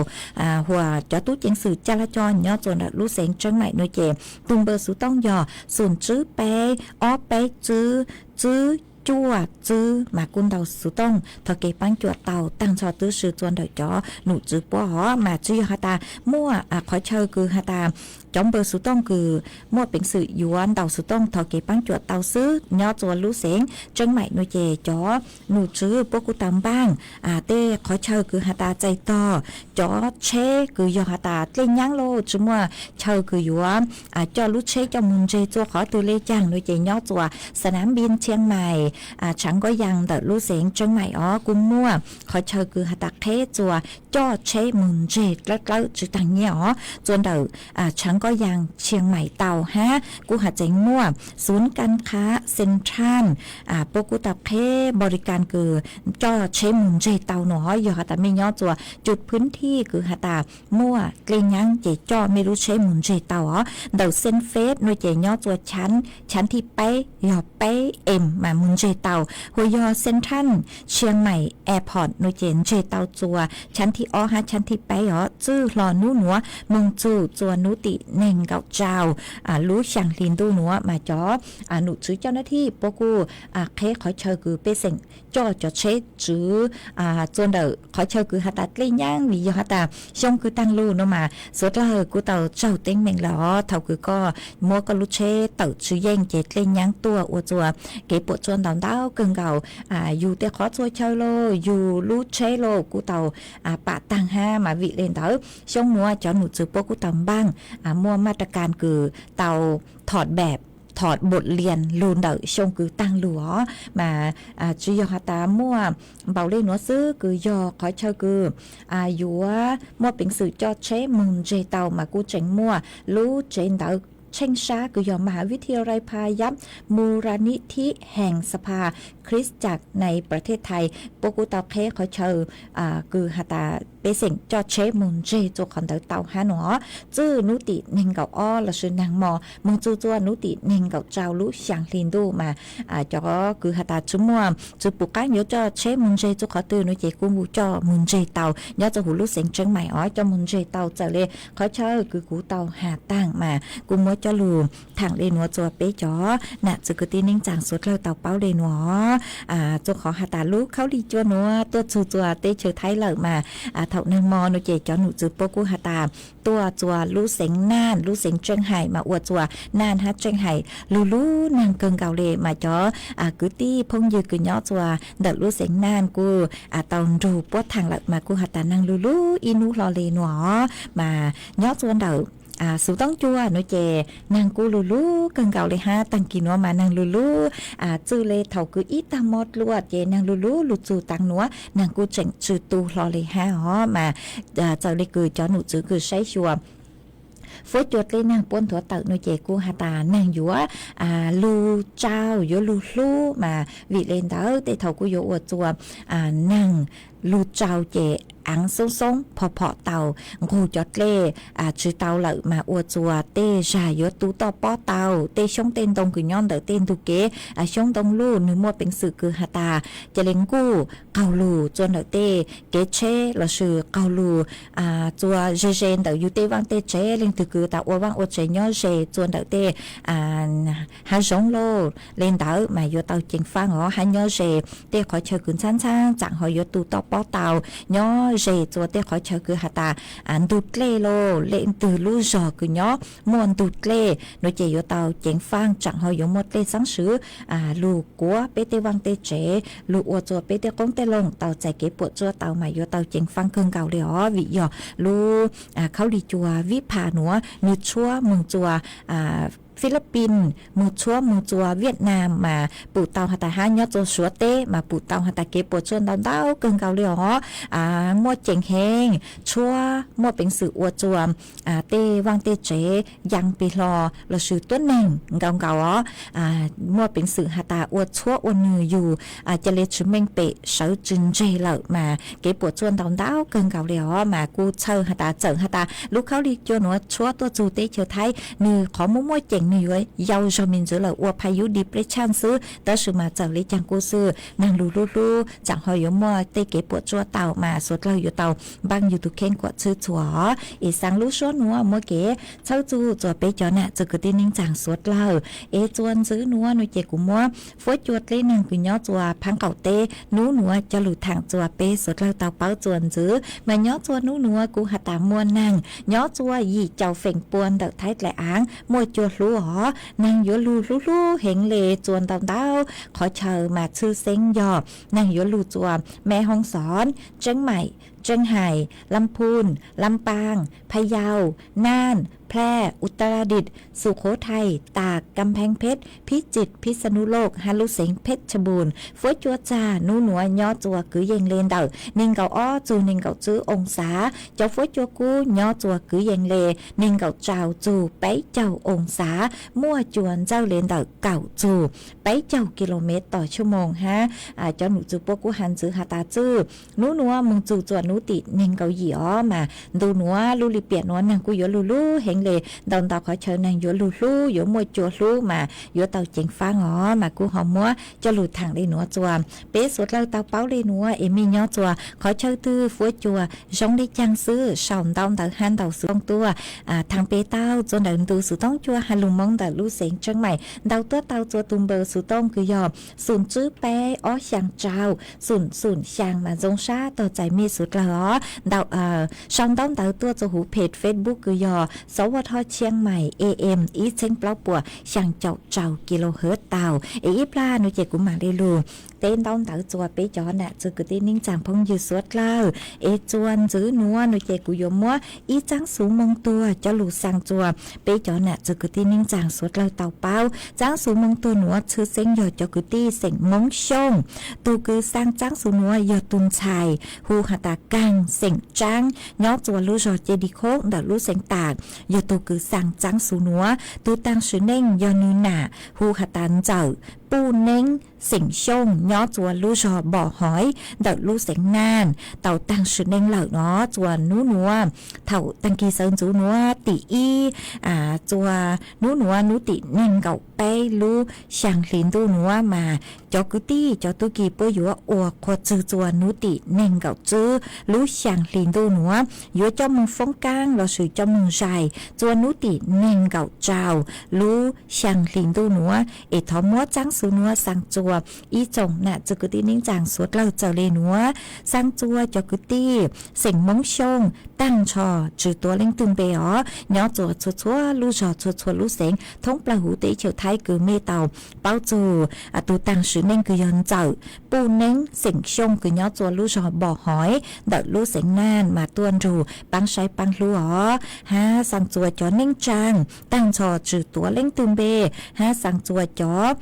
huas cov tub ceev xwm ca laj co nyob txuas ntawm lub xeev Tseeb Maim no ces tus npawg xuv tooj yog xoom tswb peb ob peb tswb tswb cuaj tswb mas kuj ntaus xuv tooj thov kev paab cuam tau taag nrho tub si txuas ntawm cov num tswv puab hov. Mas tsi yog has tas muaj qhov chaw kws has tas cov npawg xuv tooj kws muaj peev xwm yuav ntaus xuv tooj thov kev paab cuam tau xwb nyob txuas lub xeev Tseeb Maim no ces cov num tswv puab kuj tau npaaj tej qhov chaw kws has tas txais tog cov tsheb kws yog has tas dlej nyaab lauj tsi muaj chaw kws yuav coj lub tsheb coj moog ntseg txuas qhov twg le caag no ces nyob txuas xa nav npib Tseeb Maim, tshaav Nkaub Yaj ntawm lub xeev Tseeb Maim os kuj muaj qhov chaw kws has tas qheb txuas coj tsheb moog ntseg dlawb dlawb tsi taag nyiaj os txuas ntawm tshaav Nkoj Yaj, Tshiaj Maim tau hab kuj has tseev muaj xub kan qhab Central, puab kuj tau qheb npau li kas kws coj tsheb moog ntseg tau nuav. Yog has tas mej nyob tsua cug phwb thij kws has tas muaj dlej nyaab ces coj mej lub tsheb moog ntseg tau os. Ntawm Central nuav ces nyob tsua chav thib peb yog peb em mas moog ntseg tau. Hu yog Central Tshiaj Maim Airport nuav ces ntseg tau tsua chav thib ob hab chav thib peb os. Txwj hlo nub nuav moog txug tsua nub tim neeg nkaum rau lub xyaa hli ntuj nuav mas cov nom tswv coj nab thij puab kuj qheb qhov chaw kws pej xeem coj cov tsheb tswv tsua ntawm qhov chaw kws has tas dlej nyaab vim yog has tas xyoo kws taag lug nuav mas suav dlawg kuj tau tsaug teeb meem lawm os. Thaus kws koj muab koj lub tsheb tawm tsw yeej ces dlej nyaab tuaj ua tsua kev puam tsuaj ntau ntau kawg nkaus. Yug tej qhov txhua chaw los yug lub tsheb los kuj tau pam taag hab mas vim le ntawd xyoo nuav cov nom tswv puab kuj tau npaaj muaj maj ra kas kws tau thom npam thom npaum lias lug ntawm xyoo kws taag lug os mas tsi yog has tas muaj npaum le nuav xwb kws yog qhov chaw kws yuav muaj peev xwm coj tsheb moog ntseg tau mas kuj tseem muaj lub tsev ntawv tsheej sab kws yog Maha Vidyalaya Pha Yab Muranidhi Hees Sapha Khristak Nai Prathej Thai puab kuj tau qheb qhov chaw kws has tas pej xeem coj tsheb moog ntseg tsua qhov ntawd tau hab nuav. Txwj nub tim neeg nkaum ob lossis naag mo moog txug tsua nub tim neeg nkaum rau lub xyaa hli ntuj mas cov kws has tas tsi muaj tsi pum qaab yuav coj tsheb moog ntseg tsua qhov twg nuav ces kuj coj moog ntseg tau nyob tsua huv lub xeev Tsheeb Maim os. Coj moog ntseg tau txawm le qhov chaw kws kuv tau has taag mas kuj muab coj lug thaam le nuav tsua peb cov nam txwv kwv tij neej tsaa suav dlawg tau paub le nuav. Tsua qhov has tas lub khaub lig cua nuav tuaj txug tsua teb chaws Thaib lawm mas thaum naag mo nuav ces cov nom tswv puab kuj has tas tuaj tsua lub xeev Naj lub xeev Tsheej Hais mas ua tsua Naj hab Tsheej Hais lug lub naag kawg nkaus le mas cov kwv tij phooj ywg kws nyob tsua ntawm lub xeev Naj kuj tau nrug puab thaam lawm mas kuj has tas naag lug lub ib nub hlo le nuav mas nyob tsua ntawm xuv toob cua nuav ces naag kuj lug lub kawg nkaus le hab. Taag kis nuav mas naag lug lub txwj le thaus kws ib taag mo dlua ces naag lug lub lug txug taag nuav naag kuj tseem tsw tu hlo le hab os mas txawm le kws cov nom tswv kws saib xyuas fuab cua dlej naag puab nthuav tawm nuav ces kuj has tas naag yuav lug tsau yuav lug hlub mas vim le ntawd tej thaus kuj yuav ua tsua naag lug tsau ces aav xoob xoob phom phom tau nqug cov dlej tsw tau lawm mas ua tsua tej zag yuav tu toj pob tau tej xyoob tej ntoo kws nyob ntawm tej ntug kev xyoob ntoo luj nwg muaj peev xwm kws has tas ca le nkuj qaug lug tsua ntawm tej kev tsheb lossis qaug lug tsua ze ze ntawm yug tej vaaj tej tsev leej twg kws tas ua vaaj ua tsev nyob ze tsua ntawm tej hav zoov lauj le ntawd mas yuav tau ceev faab os hab nyob ze tej qhov chaw kws ntxhab ntxhab tsaam ho yuav tu toj pob tau nyob ze tsua tej qhov chaw kws has tas ntug dlej lauj leej twg lub zog kws nyob muaj ntug dlej nuav ces yuav tau ceev faab tsaam ho yuav muaj dlej xaab swv lug kuav peb tej vaaj tej tsev lug ua tsua peb tej qoob tej loo tau txais kev puam tsuaj tau mas yuav tau ceev faab kawg nkaus le os vim yog lub khaub lig cua Vib Pha nuav nwg tshuab moog tsua Philippines moog tshuab moog tsua Vietnam mas pum tau has tas hab nyob tsua Suav teb mas pum tau has tas kev puam tsuaj ntau ntau kawg nkaus le os. Muaj ceem heev tshuab muaj peev xwm ua tsua tej vaaj tej tsev yaa pig hlo lossis tuab neeg nkaus nkaus os muaj peev xwm has tas ua tshuab ua nwg yug ca le tsi meej pem sawv tsi ntseg lawm mas kev puam tsuaj ntau ntau kawg nkaus le os mas kuj txhawj has tas txawm has tas lub khaub lig cua nuav tshuab tuaj tsug teb chaws Thaib nwg qhov muaj muaj ceem nwg yuav yau zog me ntxwv lawm ua pha yub depression xwb tab sis mas txawm le caag kuj xwb naag lug hlub hlub tsaam ho yuav muaj tej kev puam tsuaj tau mas suav dlawg yuav tau npaaj yug tug kheej kuam txhwb txhua os. Ib xaav lub suab nuav muab kev txhawb txug tsua peb cov nam txwv kwv tij neej tsaa suav dlawg es tsua ntxwv nuav nuav ces kuv muab fuab cua dlej naag kws nyob tsua Phaab Qaum teb nub nuav coj lug thaam tsua peb suav dlawg tau paub tsua ntxwv mas nyob tsua nub nuav kuj has tas muaj naag nyob tsua yim caum feem pua ntawm Thaib dlaim aav muaj cua hlub os. Naag yuav lug hlub hlub heev le tsua ntau ntau qhov chaw mas tshwj xeeb yog naag yuav lug tsua Meb Hoob Xov, Tseeb Maim, Cheeb Hais, Lam Phun, Lam Paas, Pha Yau, Naj, Phra, Utaradit, Sukhothai, Tas, Kam Pheej Phet, Phiv Txit, Phij Xa Nub Loj, hab lub xeev Phej Tshaj Npum. Fuab cua txag nub nuav nyob txuas kwv yees le ntawm neeg nkaum ob txug neeg nkaum tswb oo xav. Cov fuab cua kub nyob txuas kwv yees le neeg nkaum tsau txug peb caug oo xav, muaj cua ntxawj le ntawm kaum txug peb caug kis lus mev tom tshua moos hab. Cov num txug puab kub has ntxiv has tas txwj nub nuav moog txug txuas nub tim neeg nkaum yim os mas ntu nuav lub lim piam nuav neeg kuj yuav lug hlub heev le. Ntau ntau qhov chaw neeg yuav lug hlub, yuav muaj cua hlub mas yuav tau ceev faab os mas kuj ho muab coj lug thaam le nuav txuas peb suav dlawg tau paub le nuav es mej nyob txuas qhov chaw twg fuab cua zoo le caag xwb sau ntaub ntawv hab ntaus xuv tooj tuaj thaam peb tau txuas ntawm ntu xuv tooj cua has lug Moob ntawm lub xeev Cheeb Maim ntau tuab tau txuas tus npawb xuv tooj kws yog xum tswb peb ob xyaa tsau xum xum xyaa mas zoo sab tog txais mej suav dlawg os. Ntau sau ntaub ntawv tuaj txuas huv peg Facebook kws yog Xov Ua Thoj Tshiab Mais A M ib txheeb plaub puas xyaa caum rau kis lus hawv tau es ib plag nuav ces kuv maam le lug teb ntaub ntawv txuas peb cov nam txwv kwv tij neej tsaa phooj ywg suav dlawg es txuas ntxiv nuav nuav ces kuv yuav muab ib txaab xuv moo tuag coj lug xaa txuas peb cov nam txwv kwv tij neej tsaa suav dlawg tau paub. Txaab xuv moo tuag nuav tshwj xeeb yog cov kwv tij xeem Moob Xyooj. Tug kws xaa txaab xuv nuav yog tug ntxhais hu has tas Kaag xeem Tsaab nyob txuas lub zog Ceg Di Khoob ntawm lub xeev Tas yog tug kws xaa txaab xuv nuav. Tug taag sim neej yog nwg nam hu has tas Ntxawm Puj Neeb xeem Xyooj nyob txuas lub zog Npom Hoiv ntawm lub xeev Naj tau taag sim neej lawm no txuas nub nuav. Thaum taag kis sawv ntxuv nuav tim ib txuas nub nuav nub tim neeg nkaum peb lub xyaa hli ntuj nuav mas cov kwv tij cov tub ki puab yuav ua qhua txwg txuas nub tim neeg nkaum tswb lub xyaa hli ntuj nuav yuav coj moog foob kaab lossis coj moog zais txuas nub tim neeg nkaum tsau lub xyaa hli ntuj nuav es thov muab txaab xuv nuav xaa txuas ib tsoom nam txwv kwv tij neej tsaa suav dlawg txawm le nuav. Xaa txuas cov kwv tij xeem Moob Xyooj taag nrho tsi tuav leej twg npe os nyob txuas txhua txhua lub zog txhua txhua lub xeev thoob plawg huv teb chaws Thaib kws mej tau paub txug tug taag sim neej kws yog Ntxawm Puj Neeb xeem Xyooj kws nyob txuas lub zog Npom Hoiv ntawm lub xeev Naj mas tuaj nrug paab saib paab hlub os hab xaa txuas cov neej tsaa taag nrho tsi tuav leej twg npe hab xaa txuas cov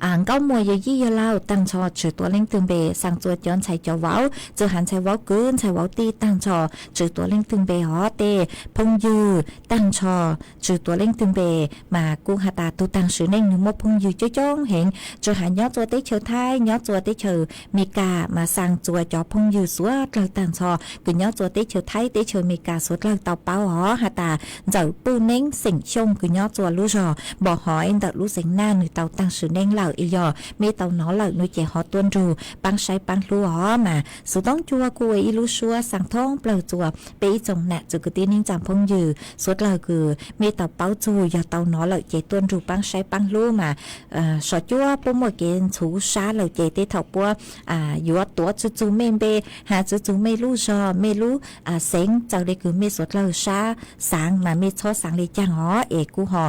nkauj muam yawm yij yawg laug taag nrho tsi tuav leej twg npe. Xaa txuas cov ntxhais cov vauv txwj has ntxhais vauv kwv ntxhais vauv tij taag nrho tsi tuav leej twg npe os. Tej phooj ywg taag nrho tsi tuav leej twg npe mas kuj has tas tug taag sim neej nwg muaj phooj ywg coob coob heev tsi has nyob txuas teb chaws Thaib nyob txuas teb chaws Mes Kas mas xaa txuas cov phooj ywg suav dlawg taag nrho kws nyob txuas teb chaws Thaib teb chaws Mes Kas suav dlawg tau paub os has tas Ntxawm Puj Neeb xeem Xyooj kws nyob txuas lub zog Npom Hoiv ntawm lub xeev Naj nwg tau taag sim neej lawm es yog mej tau nov lawm nuav ces ho tuaj nrug paab saib paab hlub os mas xuv toob cua kuj ua ib lub suab xaa thoob plawg txuas peb ib tsoom nam txwv kwv tij neej tsaa phooj ywg suav dlawg kws mej tau paub txug yog tau nov lawm ces tuaj nrug paab saib paab hlub mas sov cuab puab muaj kev ntxhuv sab lawm ces tej thaum puab yuav tuav tsi txug mej npe has tsi txug mej lub zog mej lub xeev txawm le kws mej suav dlawg sab xaav mas mej txhob xaav le caag os es kuj ho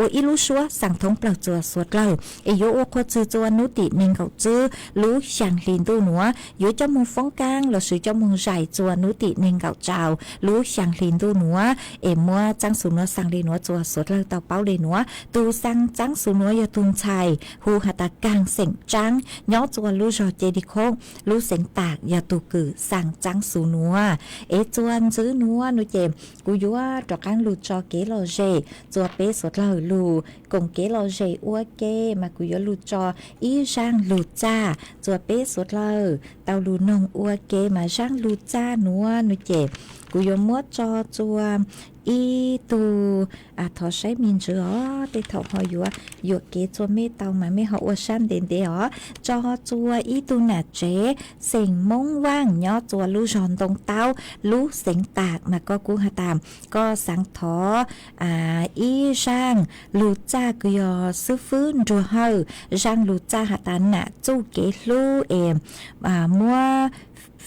ua ib lub suab xaa thoob plawg txuas suav dlawg es yuav ua qhua txwg txuas nub tim neeg nkaum tswb lub xyaa hli ntuj nuav yuav coj moog foob kaab lossis coj moog zais txuas nub tim neeg nkaum tsau lub xyaa hli ntuj nuav es muab txaab xuv nuav xaa le nuav txuas suav dlawg tau paub le nuav. Tug xaa txaab xuv nuav yog tug ntxhais hu has tas Kaag xeem Tsaab nyob txuas lub zog Ceg Di Khoob lub xeev Tas yog tug kws xaa txaab xuv nuav. Es txuas ntxiv nuav nuav ces kuv yuav rov qaab lug tso kev lom zem txuas peb suav dlawg lug koom kev lom zem ua ke mas kuv yuav lug tso ib zaaj lug txaj txuas peb suav dlawg tau lug noog ua ke mas zaaj lug txaj nuav nuav ces kuv yuav muab tso txuas ib tug thov saib me ntsis os tej thaum ho yuav yuam kev txuas mej tau mas mej ho ua sab ntev ntev os. Tso txuas ib tug nam tsev xeem Moob Vaaj nyob txuas lub zog Ntoo Taub lub xeev Tas mas koj kuj has tas koj xaav thov ib zaaj lug txaj kws yog xwb fwb nruag hawj zaaj lug txaj has tas nam txuj kev hlub es muab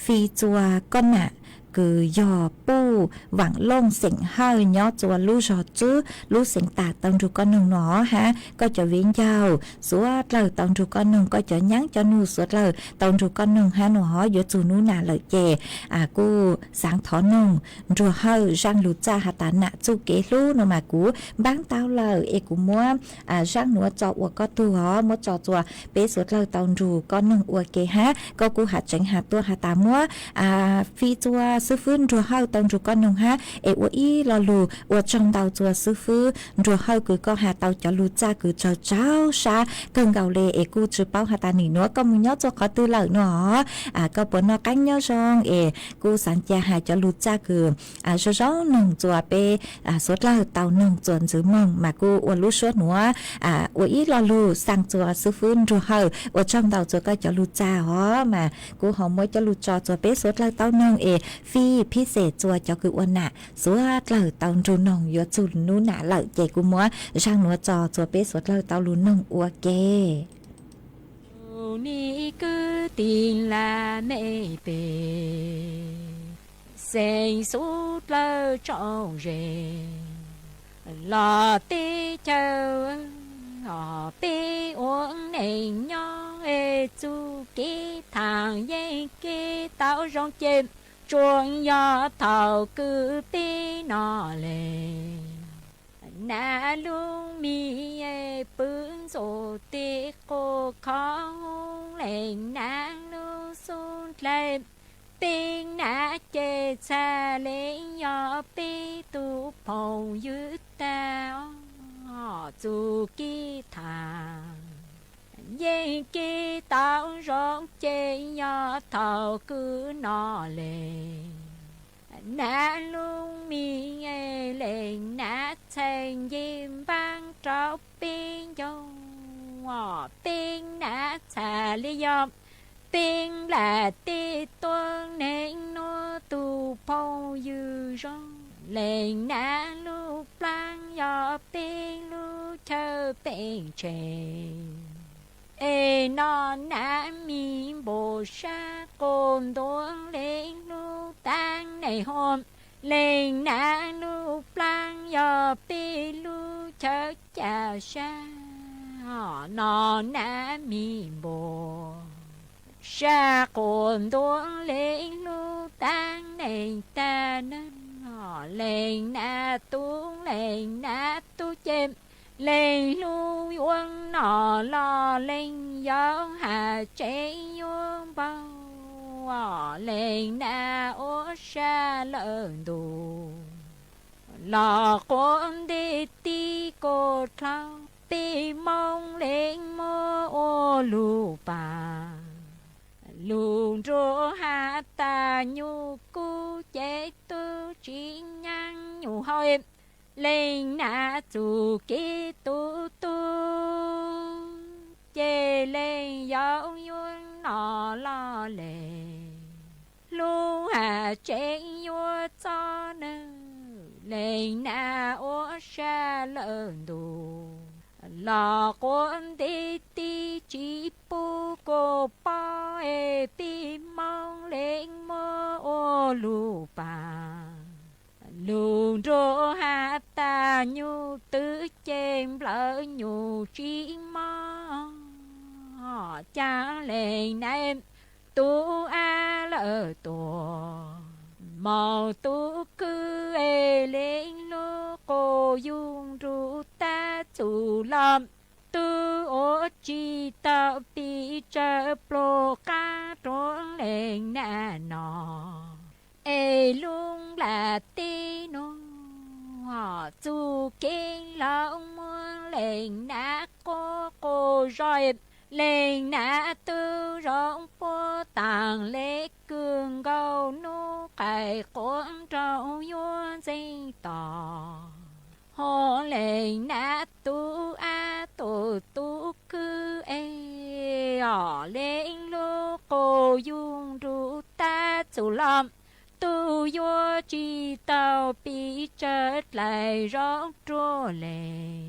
fi txuas koj nam kws yog Puj Vaam Looj xeem Hawj nyob txua lub zog Tswb lub xeev tas tau nrug koj noog no hab. Koj cov viv ncaus suav dlawg tau nrug koj noog, koj cov nyaab cov nug suav dlawg tau nrug koj noog hab no hov. Yuav txug nub nam lawm ces kuj xaav thov noog Nruag Hawj zaaj lug txaj has tas nam txuj kev hlub no mas kuv npaab tau lawm es kuv muab zaaj nuav tso ua koj tug hov, muab tso txua peb suav dlawg tau nrug koj noog ua ke hab. Koj kuj has tseev has tuaj has tas muab fij txua xwb fwb Nruag Hawj tau nrug koj noog hab es ua ib lo lug ua tsaug ntau txua xwb fwb Nruag Hawj kws koj has tau cov lug txaj kws tsaug tsaug sab kawg nkaus le es kuj tsi paub has tas nim nuav koj moog nyob txua qhov twg lawm no hov. Koj puas noj qeeb nyob zoo es kuj xaav ca has cov lug txaj kws zoo zoo noog txua peb suav dlawg tau noog txua ntxwv moog mas kuj ua lub suab nuav ua ib lo lug xaa txua xwb fwb Nruag Hawj. Ua tsaug ntau txua koj cov lug txaj hov mas kuv ho muab cov lug tso txua peb suav dlawg tau noog es fij phib xes txua cov kws ua nam suav dlawg tau nrug noog. Yuav txug nub nam lawm ces kuv muab zaaj nuav tso txua peb suav dlawg tau lug noog ua ke. Nim kwv tij laj mej pej xeem suav dlawg tsoom ze los teb chaws, peb ua neej nyob es txuj kev thaam yeej kev tau zoo ces tsuas yog thaum kws peb no le. Nam lub mi pw ntxuav tej qub khov hub, leej nam lub xub dlawg, peb nam ces txhaj le yog peb tug phooj ywg tag os. Txuj kev thaam yeej kev tau zoo ces yog thaum kws no le. Nam lub mi leej nam txhaj nce npaab rau peb ncauj, peb nam txhaj le yog peb nplaj teb tuab neeg nuav tug phooj ywg zoo. Leej nam lub plaab yog peb lub chaw pej tsev, es no nam mi npua sab quas ntuav leej lub taab neeg huam. Leej nam lub plaab yog peb lub chaw ca sab, no nam mi npua sab quas ntuav leej lub taab neeg tag neeg. Leej nam tub leej nam tub ces leej lub yuav noj los leej yau has tsev yuav npau. Leej nam ua sab lawm ntuj los quav nti tib kuj dlhau, peb Moob leej muab ua lug paab. Lug nruab has tas nyuj kub ces tub tsi nyaab nyuj hau. Leej nam txuj kev tu tu ces leej yau yuav noj los le. Lub has tsev yuav txob nws, leej nam ua sab lawm ntuj los quav nti tib tsi pub kuj paub es peb Moob leej muab ua lug paab. Lug nruab has tas nyuj twb ces nplawm nyuj tsi mob, ca leej nam tub ab lawm tuag, moog tub kwv es leej lub quas yug nruj tab txug los, tub ua tsi tau pib tsawv pluag qab rua leej nam no. Es lub nplaj teb nuav txuj kev laug muab leej nam quav quas zog, leej nam tub zoo puab taag le kws nkaus nub qaij quav nraug yuav ntxeev tos. Ho leej nam tub ab tug tub kwv es os, leej lub quas yug nruj tab txug los, tub yuav tsi tau pib tsawv dlaim zoo rua leej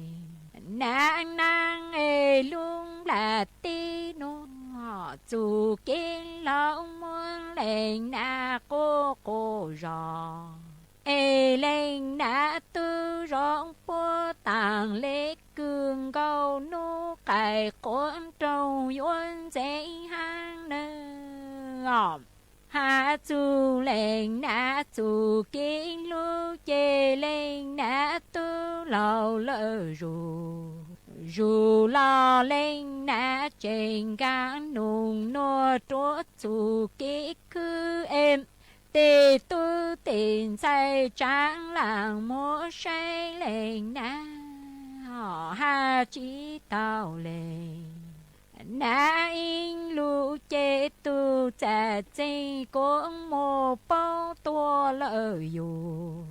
nam naab es lub nplaj teb nuav. Txuj kev laus muab leej nam quaj quaj zog, es leej nam twb zoo puag taag le kws nkaus nub qaij quav nroog yuav ntxeev haab nawb. Has txug leej nam txuj kev hlub ces leej nam twb laug lawm zuj zus los leej nam tseem nkaag nug nuav ruab txuj kev khwb es tej tub tej ntxhais tsaav laam muab saib leej nam hab tsi tau leej nam ib lug ces tug txaj txeeg kuas muaj paub tuaj lawm yug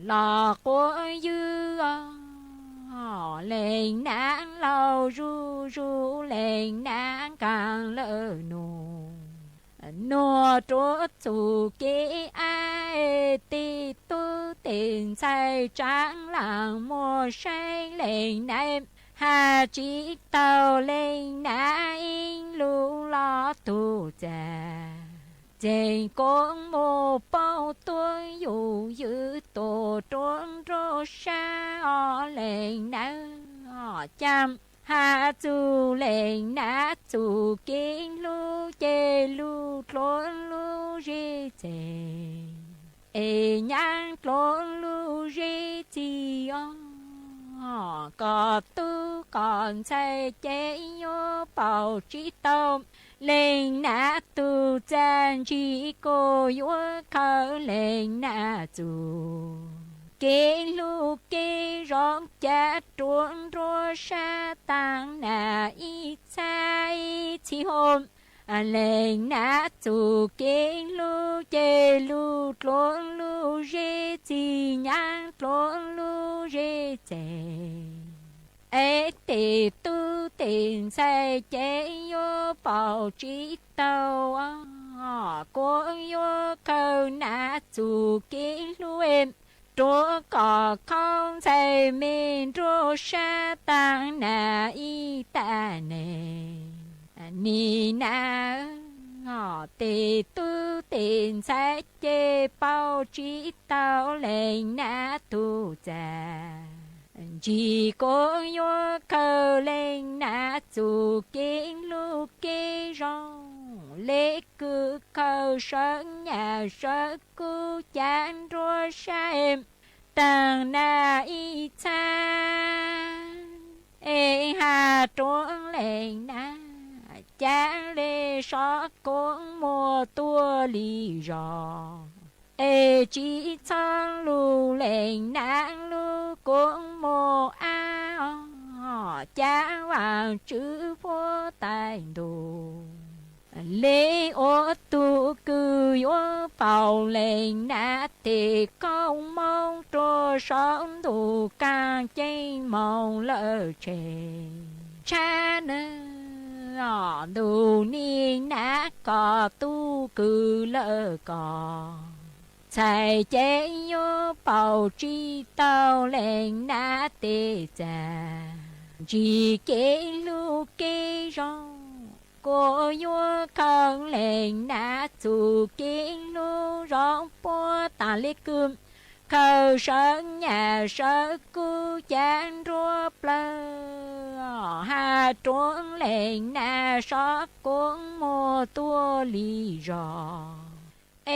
los quav ywg os. Leej nam laug zuj zus leej nam nkaag lawm nuav, nuav ruab txuj kev ab, tej tub tej ntxhais tsaav laam muab saib leej nam hab tsi tau leej nam ib lug los tug txaj txeeg kuas muaj paub tuaj yug ywg tuaj ruab nruab sab os leej nam. Cas has txug leej nam txuj kev hlub ces lug dluav lub zeb txeeg es nyaam dluav lub zeb txig os. Koj tub koj ntxhais ces yuav paub tsi tau leej nam tug txaj ntsis kuas yuav khaws leej nam txuj kev hlub kev zoo cav ruab nruab sab taag nam ib txhab ib txhis hov. Leej nam txuj kev hlub ces lug dluav lub zeb txig nyaam dluav lub zeb txeeg es tej tub tej ntxhais ces yuav paub tsi tau kuas yuav khaws nam txuj kev hlub ruab koj khaub ntxhais me nruab sab taag nam ib tag neeg. Nim nam tej tub tej ntxhais ces paub tsi tau leej nam tug txaj ntsis kuas yuav khaws leej nam txuj kev hlub kev zoo le kws khaws sawv nyaj sawv kub cav nruab sab taag nam ib txhab es has ruab leej nam cav le sov kuas muaj tuaj li zog es tsi txhob lug leej nam lub kuas muaj ab os. Cav vaam tswv huab tais ntuj le ua tug kws yuav paub leej nam tej koob moov rua saum ntuj kaaj ceeb moog lawm tseg tshab nawb. Ntuj nim nam koj tub kws lawm koj ntxhais ces yuav paub tsi tau leej nam tej txaj ntsis kev hlub kev zoo kuas yuav khaws leej nam txuj kev hlub zoo puab taag le kws khaws sawv nyaj sawv kub cav nruab plawg has ruab leej nam sov kuas muaj tuaj li zog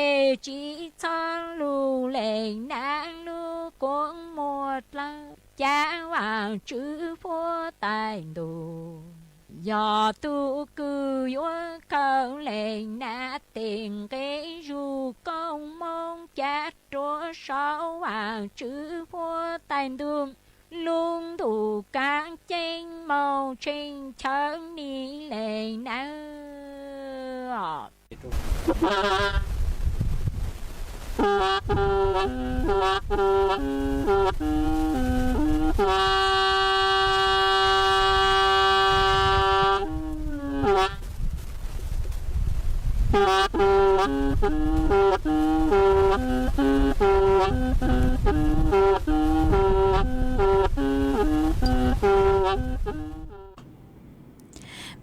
es tsi txhob lug leej nam lub kuas muaj dlawg. Cav vaam tswv huab tais ntuj yog tug kws yuav khaws leej nam tej nqe zug koob moov cav rua saum vaam tswv huab tais ntuj lub ntuj kaaj ceeb moog tshee chaw nim leej nam.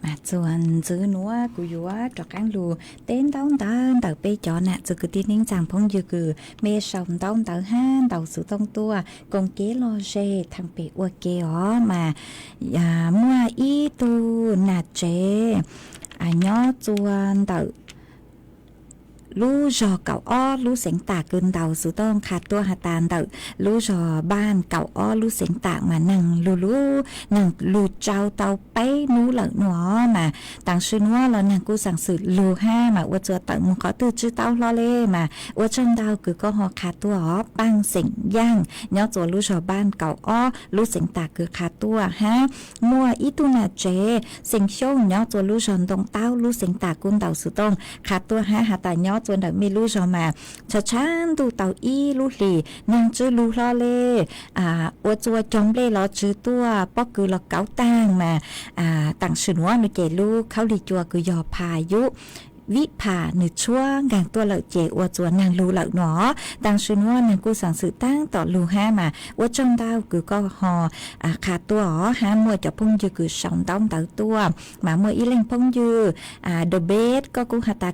Mas Txuas ntxiv nuav kuv yuav rov qaab lug teb ntaub ntawv ntawm peb cov nam txwv kwv tij neej tsaa phooj ywg kws mej sau ntaub ntawv hab ntaus xuv tooj tuaj koom kev lom zem thaam pem ua ke os mas muaj ib tug nam tsev nyob tsua ntawm lub zog kaum ob lub xeev Tam kws ntaus xuv tooj qha tuaj has tas ntawm lub zog Npaaj kaum ob lub xeev Tam mas neeg lug lub, neeg lug tsau tau peb nub lawm nuav mas taam sim nuav los neeg kuj xaam xwm lug hab mas ua tsua tawm moog qhov twg tsi tau hlo le mas ua tsaug ntau kws koj ho qha tuaj os. Paaj xeem Yaaj nyob tsua lub zog Npaaj kaum ob lub xeev Tam kws qha tuaj hab muaj ib tug nam tsev xeem Xyooj nyob tsua lub zog Ntoo Taub lub xeev Tam kuj ntaus xuv tooj qha tuaj hab has tas nyob tsua ntawm mej lub zog mas tshav tshav ntuj tau ib lub hlis neeg tsi lug hlo le, ua tsua cog nplej los tsi tuaj, pob kws los kauv taag mas taam sim nuav nuav ces lub khaub lig cua kws yog Phas Yub Vib Phas nwg tshuab nkaag tuaj lawm ces ua tsua neeg lug lawm nuav. Taam sim nuav neeg kuj xaam xwm taab tom lug hab mas ua tsaug ntau kws koj ho qha tuaj os hab muaj cov phooj ywg kws sau ntaub ntawv tuaj mas muaj ib leeg phooj ywg Debed koj kuj has tas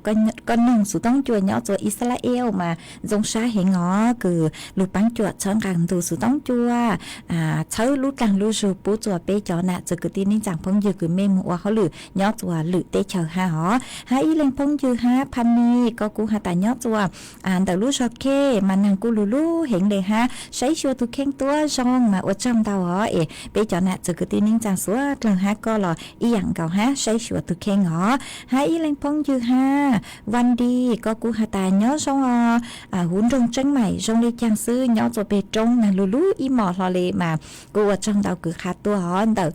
koj noog xuv tooj cua nyob tsua Israel mas zoo sab heev os kws lug paab cuam txhawb nqaa ntu xuv tooj cua txhawb lub dlaag lub zug pub tsua peb cov nam txwv kwv tij neej tsaa phooj ywg kws mej moog ua hauj lwm nyob tsua lwm teb chaws hab os. Hab ib leeg phooj ywg hab Phas Nis koj kuj has tas nyob tsua ntawm lub zog Khej mas neeg kuj lug lub heev le hab saib xyuas tug kheej tuab zoo mas ua tsaug ntau os es peb cov nam txwv kwv tij neej tsaa suav dlawg hab koj los ib yaam nkaus hab saib xyuas tug kheej os. Hab ib leeg phooj ywg hab Vas Dis koj kuj has tas nyob zoo os, huv nroog Tseeb Maim zoo le caag xwb nyob tsua peg roob neeg lug lub ib mos hlo le mas kuj ua tsaug ntau kws qha tuaj os. Ntawm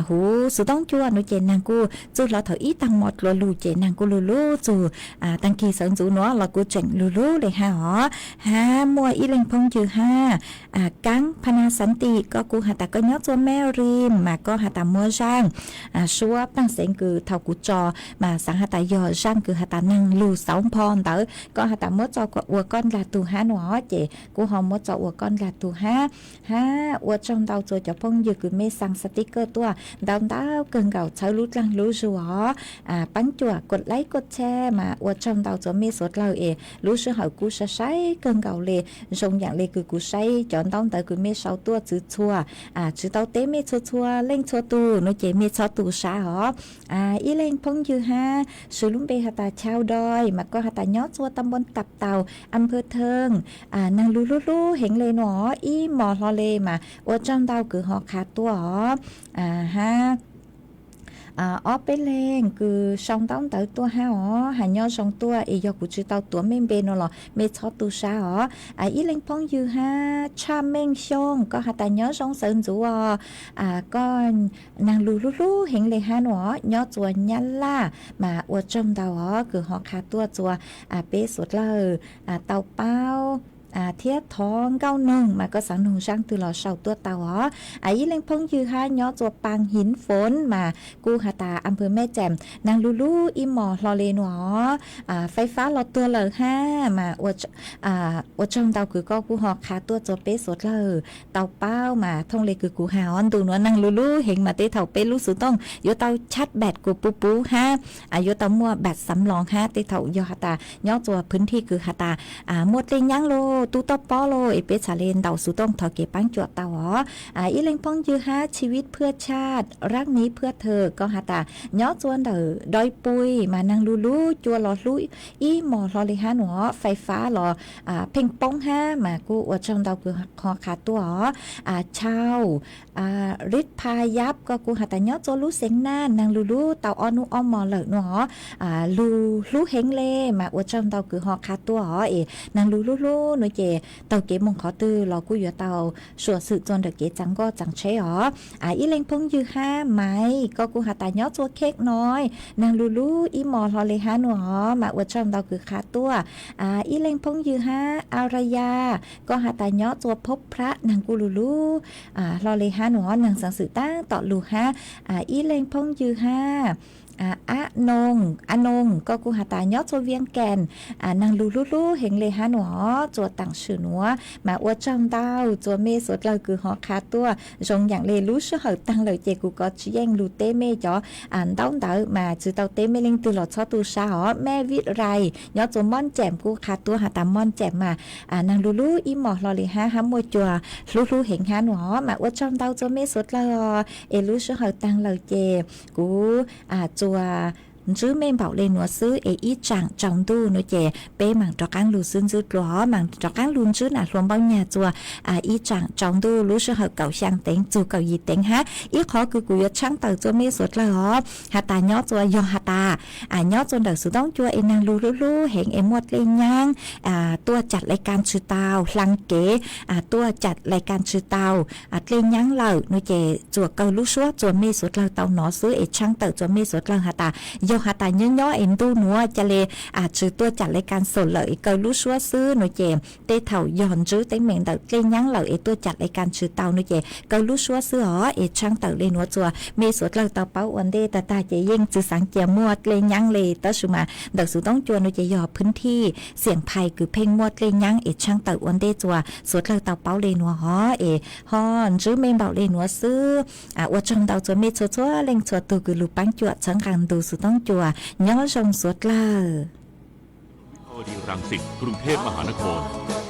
huv xuv tooj cua nuav ces neeg kuj txug hlo thaum ib taag mo dlua lug ces neeg kuj lug lub txug taag kis sawv ntxuv nuav los kuj tseem lug lub le hab os. Hab muaj ib leeg phooj ywg hab Kaab Phas Nas Xav Tim koj kuj has tas koj nyob tsua Maryland mas koj has tas muaj zaaj suab paaj xeev kws thaum kuv tso mas xaav has tas yog zaaj kws has tas neeg lug xauv npo ntawd koj has tas muab tso ua koj ndlag tug hab nuav ces kuj ho muab tso ua koj ndlag tug hab. Hab ua tsaug ntau tsua cov phooj ywg kws mej xaa xav tib kawj tuaj ntau ntau kawg nkaus txhawb lub dlaag lub zug os. Paab cuam kod laib kod tshare mas ua tsaug ntau tsua mej suav dlawg es lub sij hawm kuj sai sai kawg nkaus le. Zoo yaam le kws kuv saib cov ntaub ntawv kws mej sau tuaj txwv txhua, tsi tau teb mej txhua txhua leej txhua tug nuav ces mej txhob tu sab os. Ib leeg phooj ywg hab swv lub npe has tas Chau Doi mas koj has tas nyob tsua ta npuan Tap Taus, am phawj Theej, neeg lug lub hlub heev le nuav ib mos hlo le mas ua tsaug ntau kws ho qha tuaj os. Hab ob peb leeg kws sau ntaub ntawv tuaj hab os has nyob zoo tuaj es yog kuv tsi tau tuav mej npe nuav los mej txhob tu sab os. Ib leeg phooj ywg hab Tshaj Meej Xyooj koj has tas nyob zoo sawv ntxuv os, koj neeg lug hlub hlub heev le hab nuav nyob tsua Nyab Laj mas ua tsaug ntau os kws ho qha tuaj tsua peb suav dlawg tau paub thiab thov nkauj noog mas koj xaav noog zaaj twg los sau tuaj tau os. Ib leeg phooj ywg hab nyob tsua Paas Hiv Foov mas kuj has tas am phawj Mej Tseem neeg lug lub ib mos hlo le nuav os, fais fab los tuag lawm hab mas ua tsaug ntau kws koj kuj ho qha tuaj tsua peb suav dlawg tau paub mas thooj le kws kuv has os ntu nuav neeg lug lub heev mas tej thaum peb lub xuv tooj yuav tau chaj npam kws puv puv hab yuav tau muaj npam xav loos hab tej thaum yog has tas nyob tsua phwv thij kws has tas muaj dlej nyaab los tub tob pob los es peb txhad le ntaus xuv tooj thov kev paab cuam tau os. Ib leeg phooj ywg hab Chi Vij Phwj Tshaj, Rab Niv Phwj Thwm koj has tas nyob tsua ntawm Doi Pui mas neeg lug lub cua los hlub ib mos hlo le hab nuav, fais fab los pheej poob hab mas kuj ua tsaug ntau kws ho qha tuaj os. Chau Rij Pha Yab koj kuj has tas nyob tsua lub xeev Naj neeg lug lub tau ob nub ob mos lawm nuav os, lug hlub heev le mas ua tsaug ntau kws ho qha tuaj os es neeg lug lub hlub nuav ces taug kev moog qhov twg los kuj yuav tau suam xwm tsua ntawm kev tsaa nkoj tsaa tsheb os. Ib leeg phooj ywg hab Maiv koj kuj has tas nyob tsua Khej Noi neeg lug lub ib mos hlo le hab nuav os mas ua tsaug ntau kws qha tuaj. Ib leeg phooj ywg hab Araya koj has tas nyob tsua Phob Phrab neeg kuj lug lub hlo le hab nuav, neeg xaav xwm taab tom lug hab. Ib leeg phooj ywg hab Ab Noog, Ab Noog, koj kuj has tas nyob txhua Vias Cas, neeg lug hlub hlub heev le hab nuav, txhua taam sim nuav mas ua tsaug ntau txhua mej suav dlawg kws ho qha tuaj. Zoo yaam le lub sij hawm taag lawm ces kuv kov tsis yeej lug teb mej cov ntaub ntawv mas tsi tau teb mej leej twg los txhob tu sab os. Mej Vij Rais nyob txhua Mob Cem kuj qha tuaj has tas Mob Cem mas neeg lug hlub ib mos hlo le hab, hab muaj cua hlub hlub heev hab nuav mas ua tsaug ntau txhua mej suav dlawg os. Es lub sij hawm taag lawm ces kuv txhua ntsib mej npaum le nuav xwb es ib tsaam tsaus ntuj nuav ces peb maam rov qaab lug xwb ntsib dlua os, maam rov qaab lug ntsib nam hluas npaum nyag txhua ib tsaam tsaus ntuj lub sij hawm kaum xyaa teev txug kaum yim teev hab. Ib qhov kws kuv yuav tshaab tawm txhua mej suav dlawg os, has tas nyob txhua, yog has tas nyob txhua ntawm xuv toob cua es neeg lug hlub hlub heev es muaj dlej nyaab tuaj cam lai kas tsi tau, hlaa kev tuaj cam lai kas tsi tau dlej nyaab lawm nuav ces txhua kaw lub suab txhua mej suav dlawg tau nov xwb es tshaab tawm txhua mej suav dlawg has tas yog has tas nyob nyob es ntuj nuav ca le tsi tuaj cam lai kas xaus lawm es kaw lub suab xwb nuav ces tej thaum yog ntsib teeb meem ntawm dlej nyaab lawm es tuaj cam lai kas tsi tau nuav ces kaw lub suab xwb os. Es tshaab tawm le nuav txhua mej suav dlawg tau paub ua ntej, tag tag ces yeej tsi xaav cia muaj dlej nyaab le, tab sis mas ntawm xuv toob cua nuav ces yog phwv thij xiam phais kws pheej muaj dlej nyaab es tshaab tawm ua ntej txhua suav dlawg tau paub le nuav os. Es ho ntsib mej npaum le nuav xwb, ua tsaug ntau txhua mej txhua txhua leej txhua tug kws lug paab cuam txhawb nqaa ntu xuv toob cua. Nyob zoo suav dlawg. นครรังสิต กรุงเทพมหานคร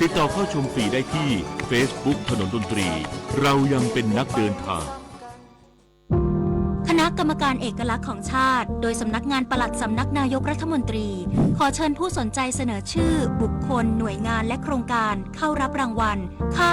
ติดต่อเข้าชมฟรีได้ที่ Facebook ถนนดนตรี เรายังเป็นนักเดินทาง คณะกรรมการเอกลักษณ์ของชาติ โดยสำนักงานปลัดสำนักนายกรัฐมนตรี ขอเชิญผู้สนใจเสนอชื่อบุคคล หน่วยงาน และโครงการเข้ารับรางวัล ค่า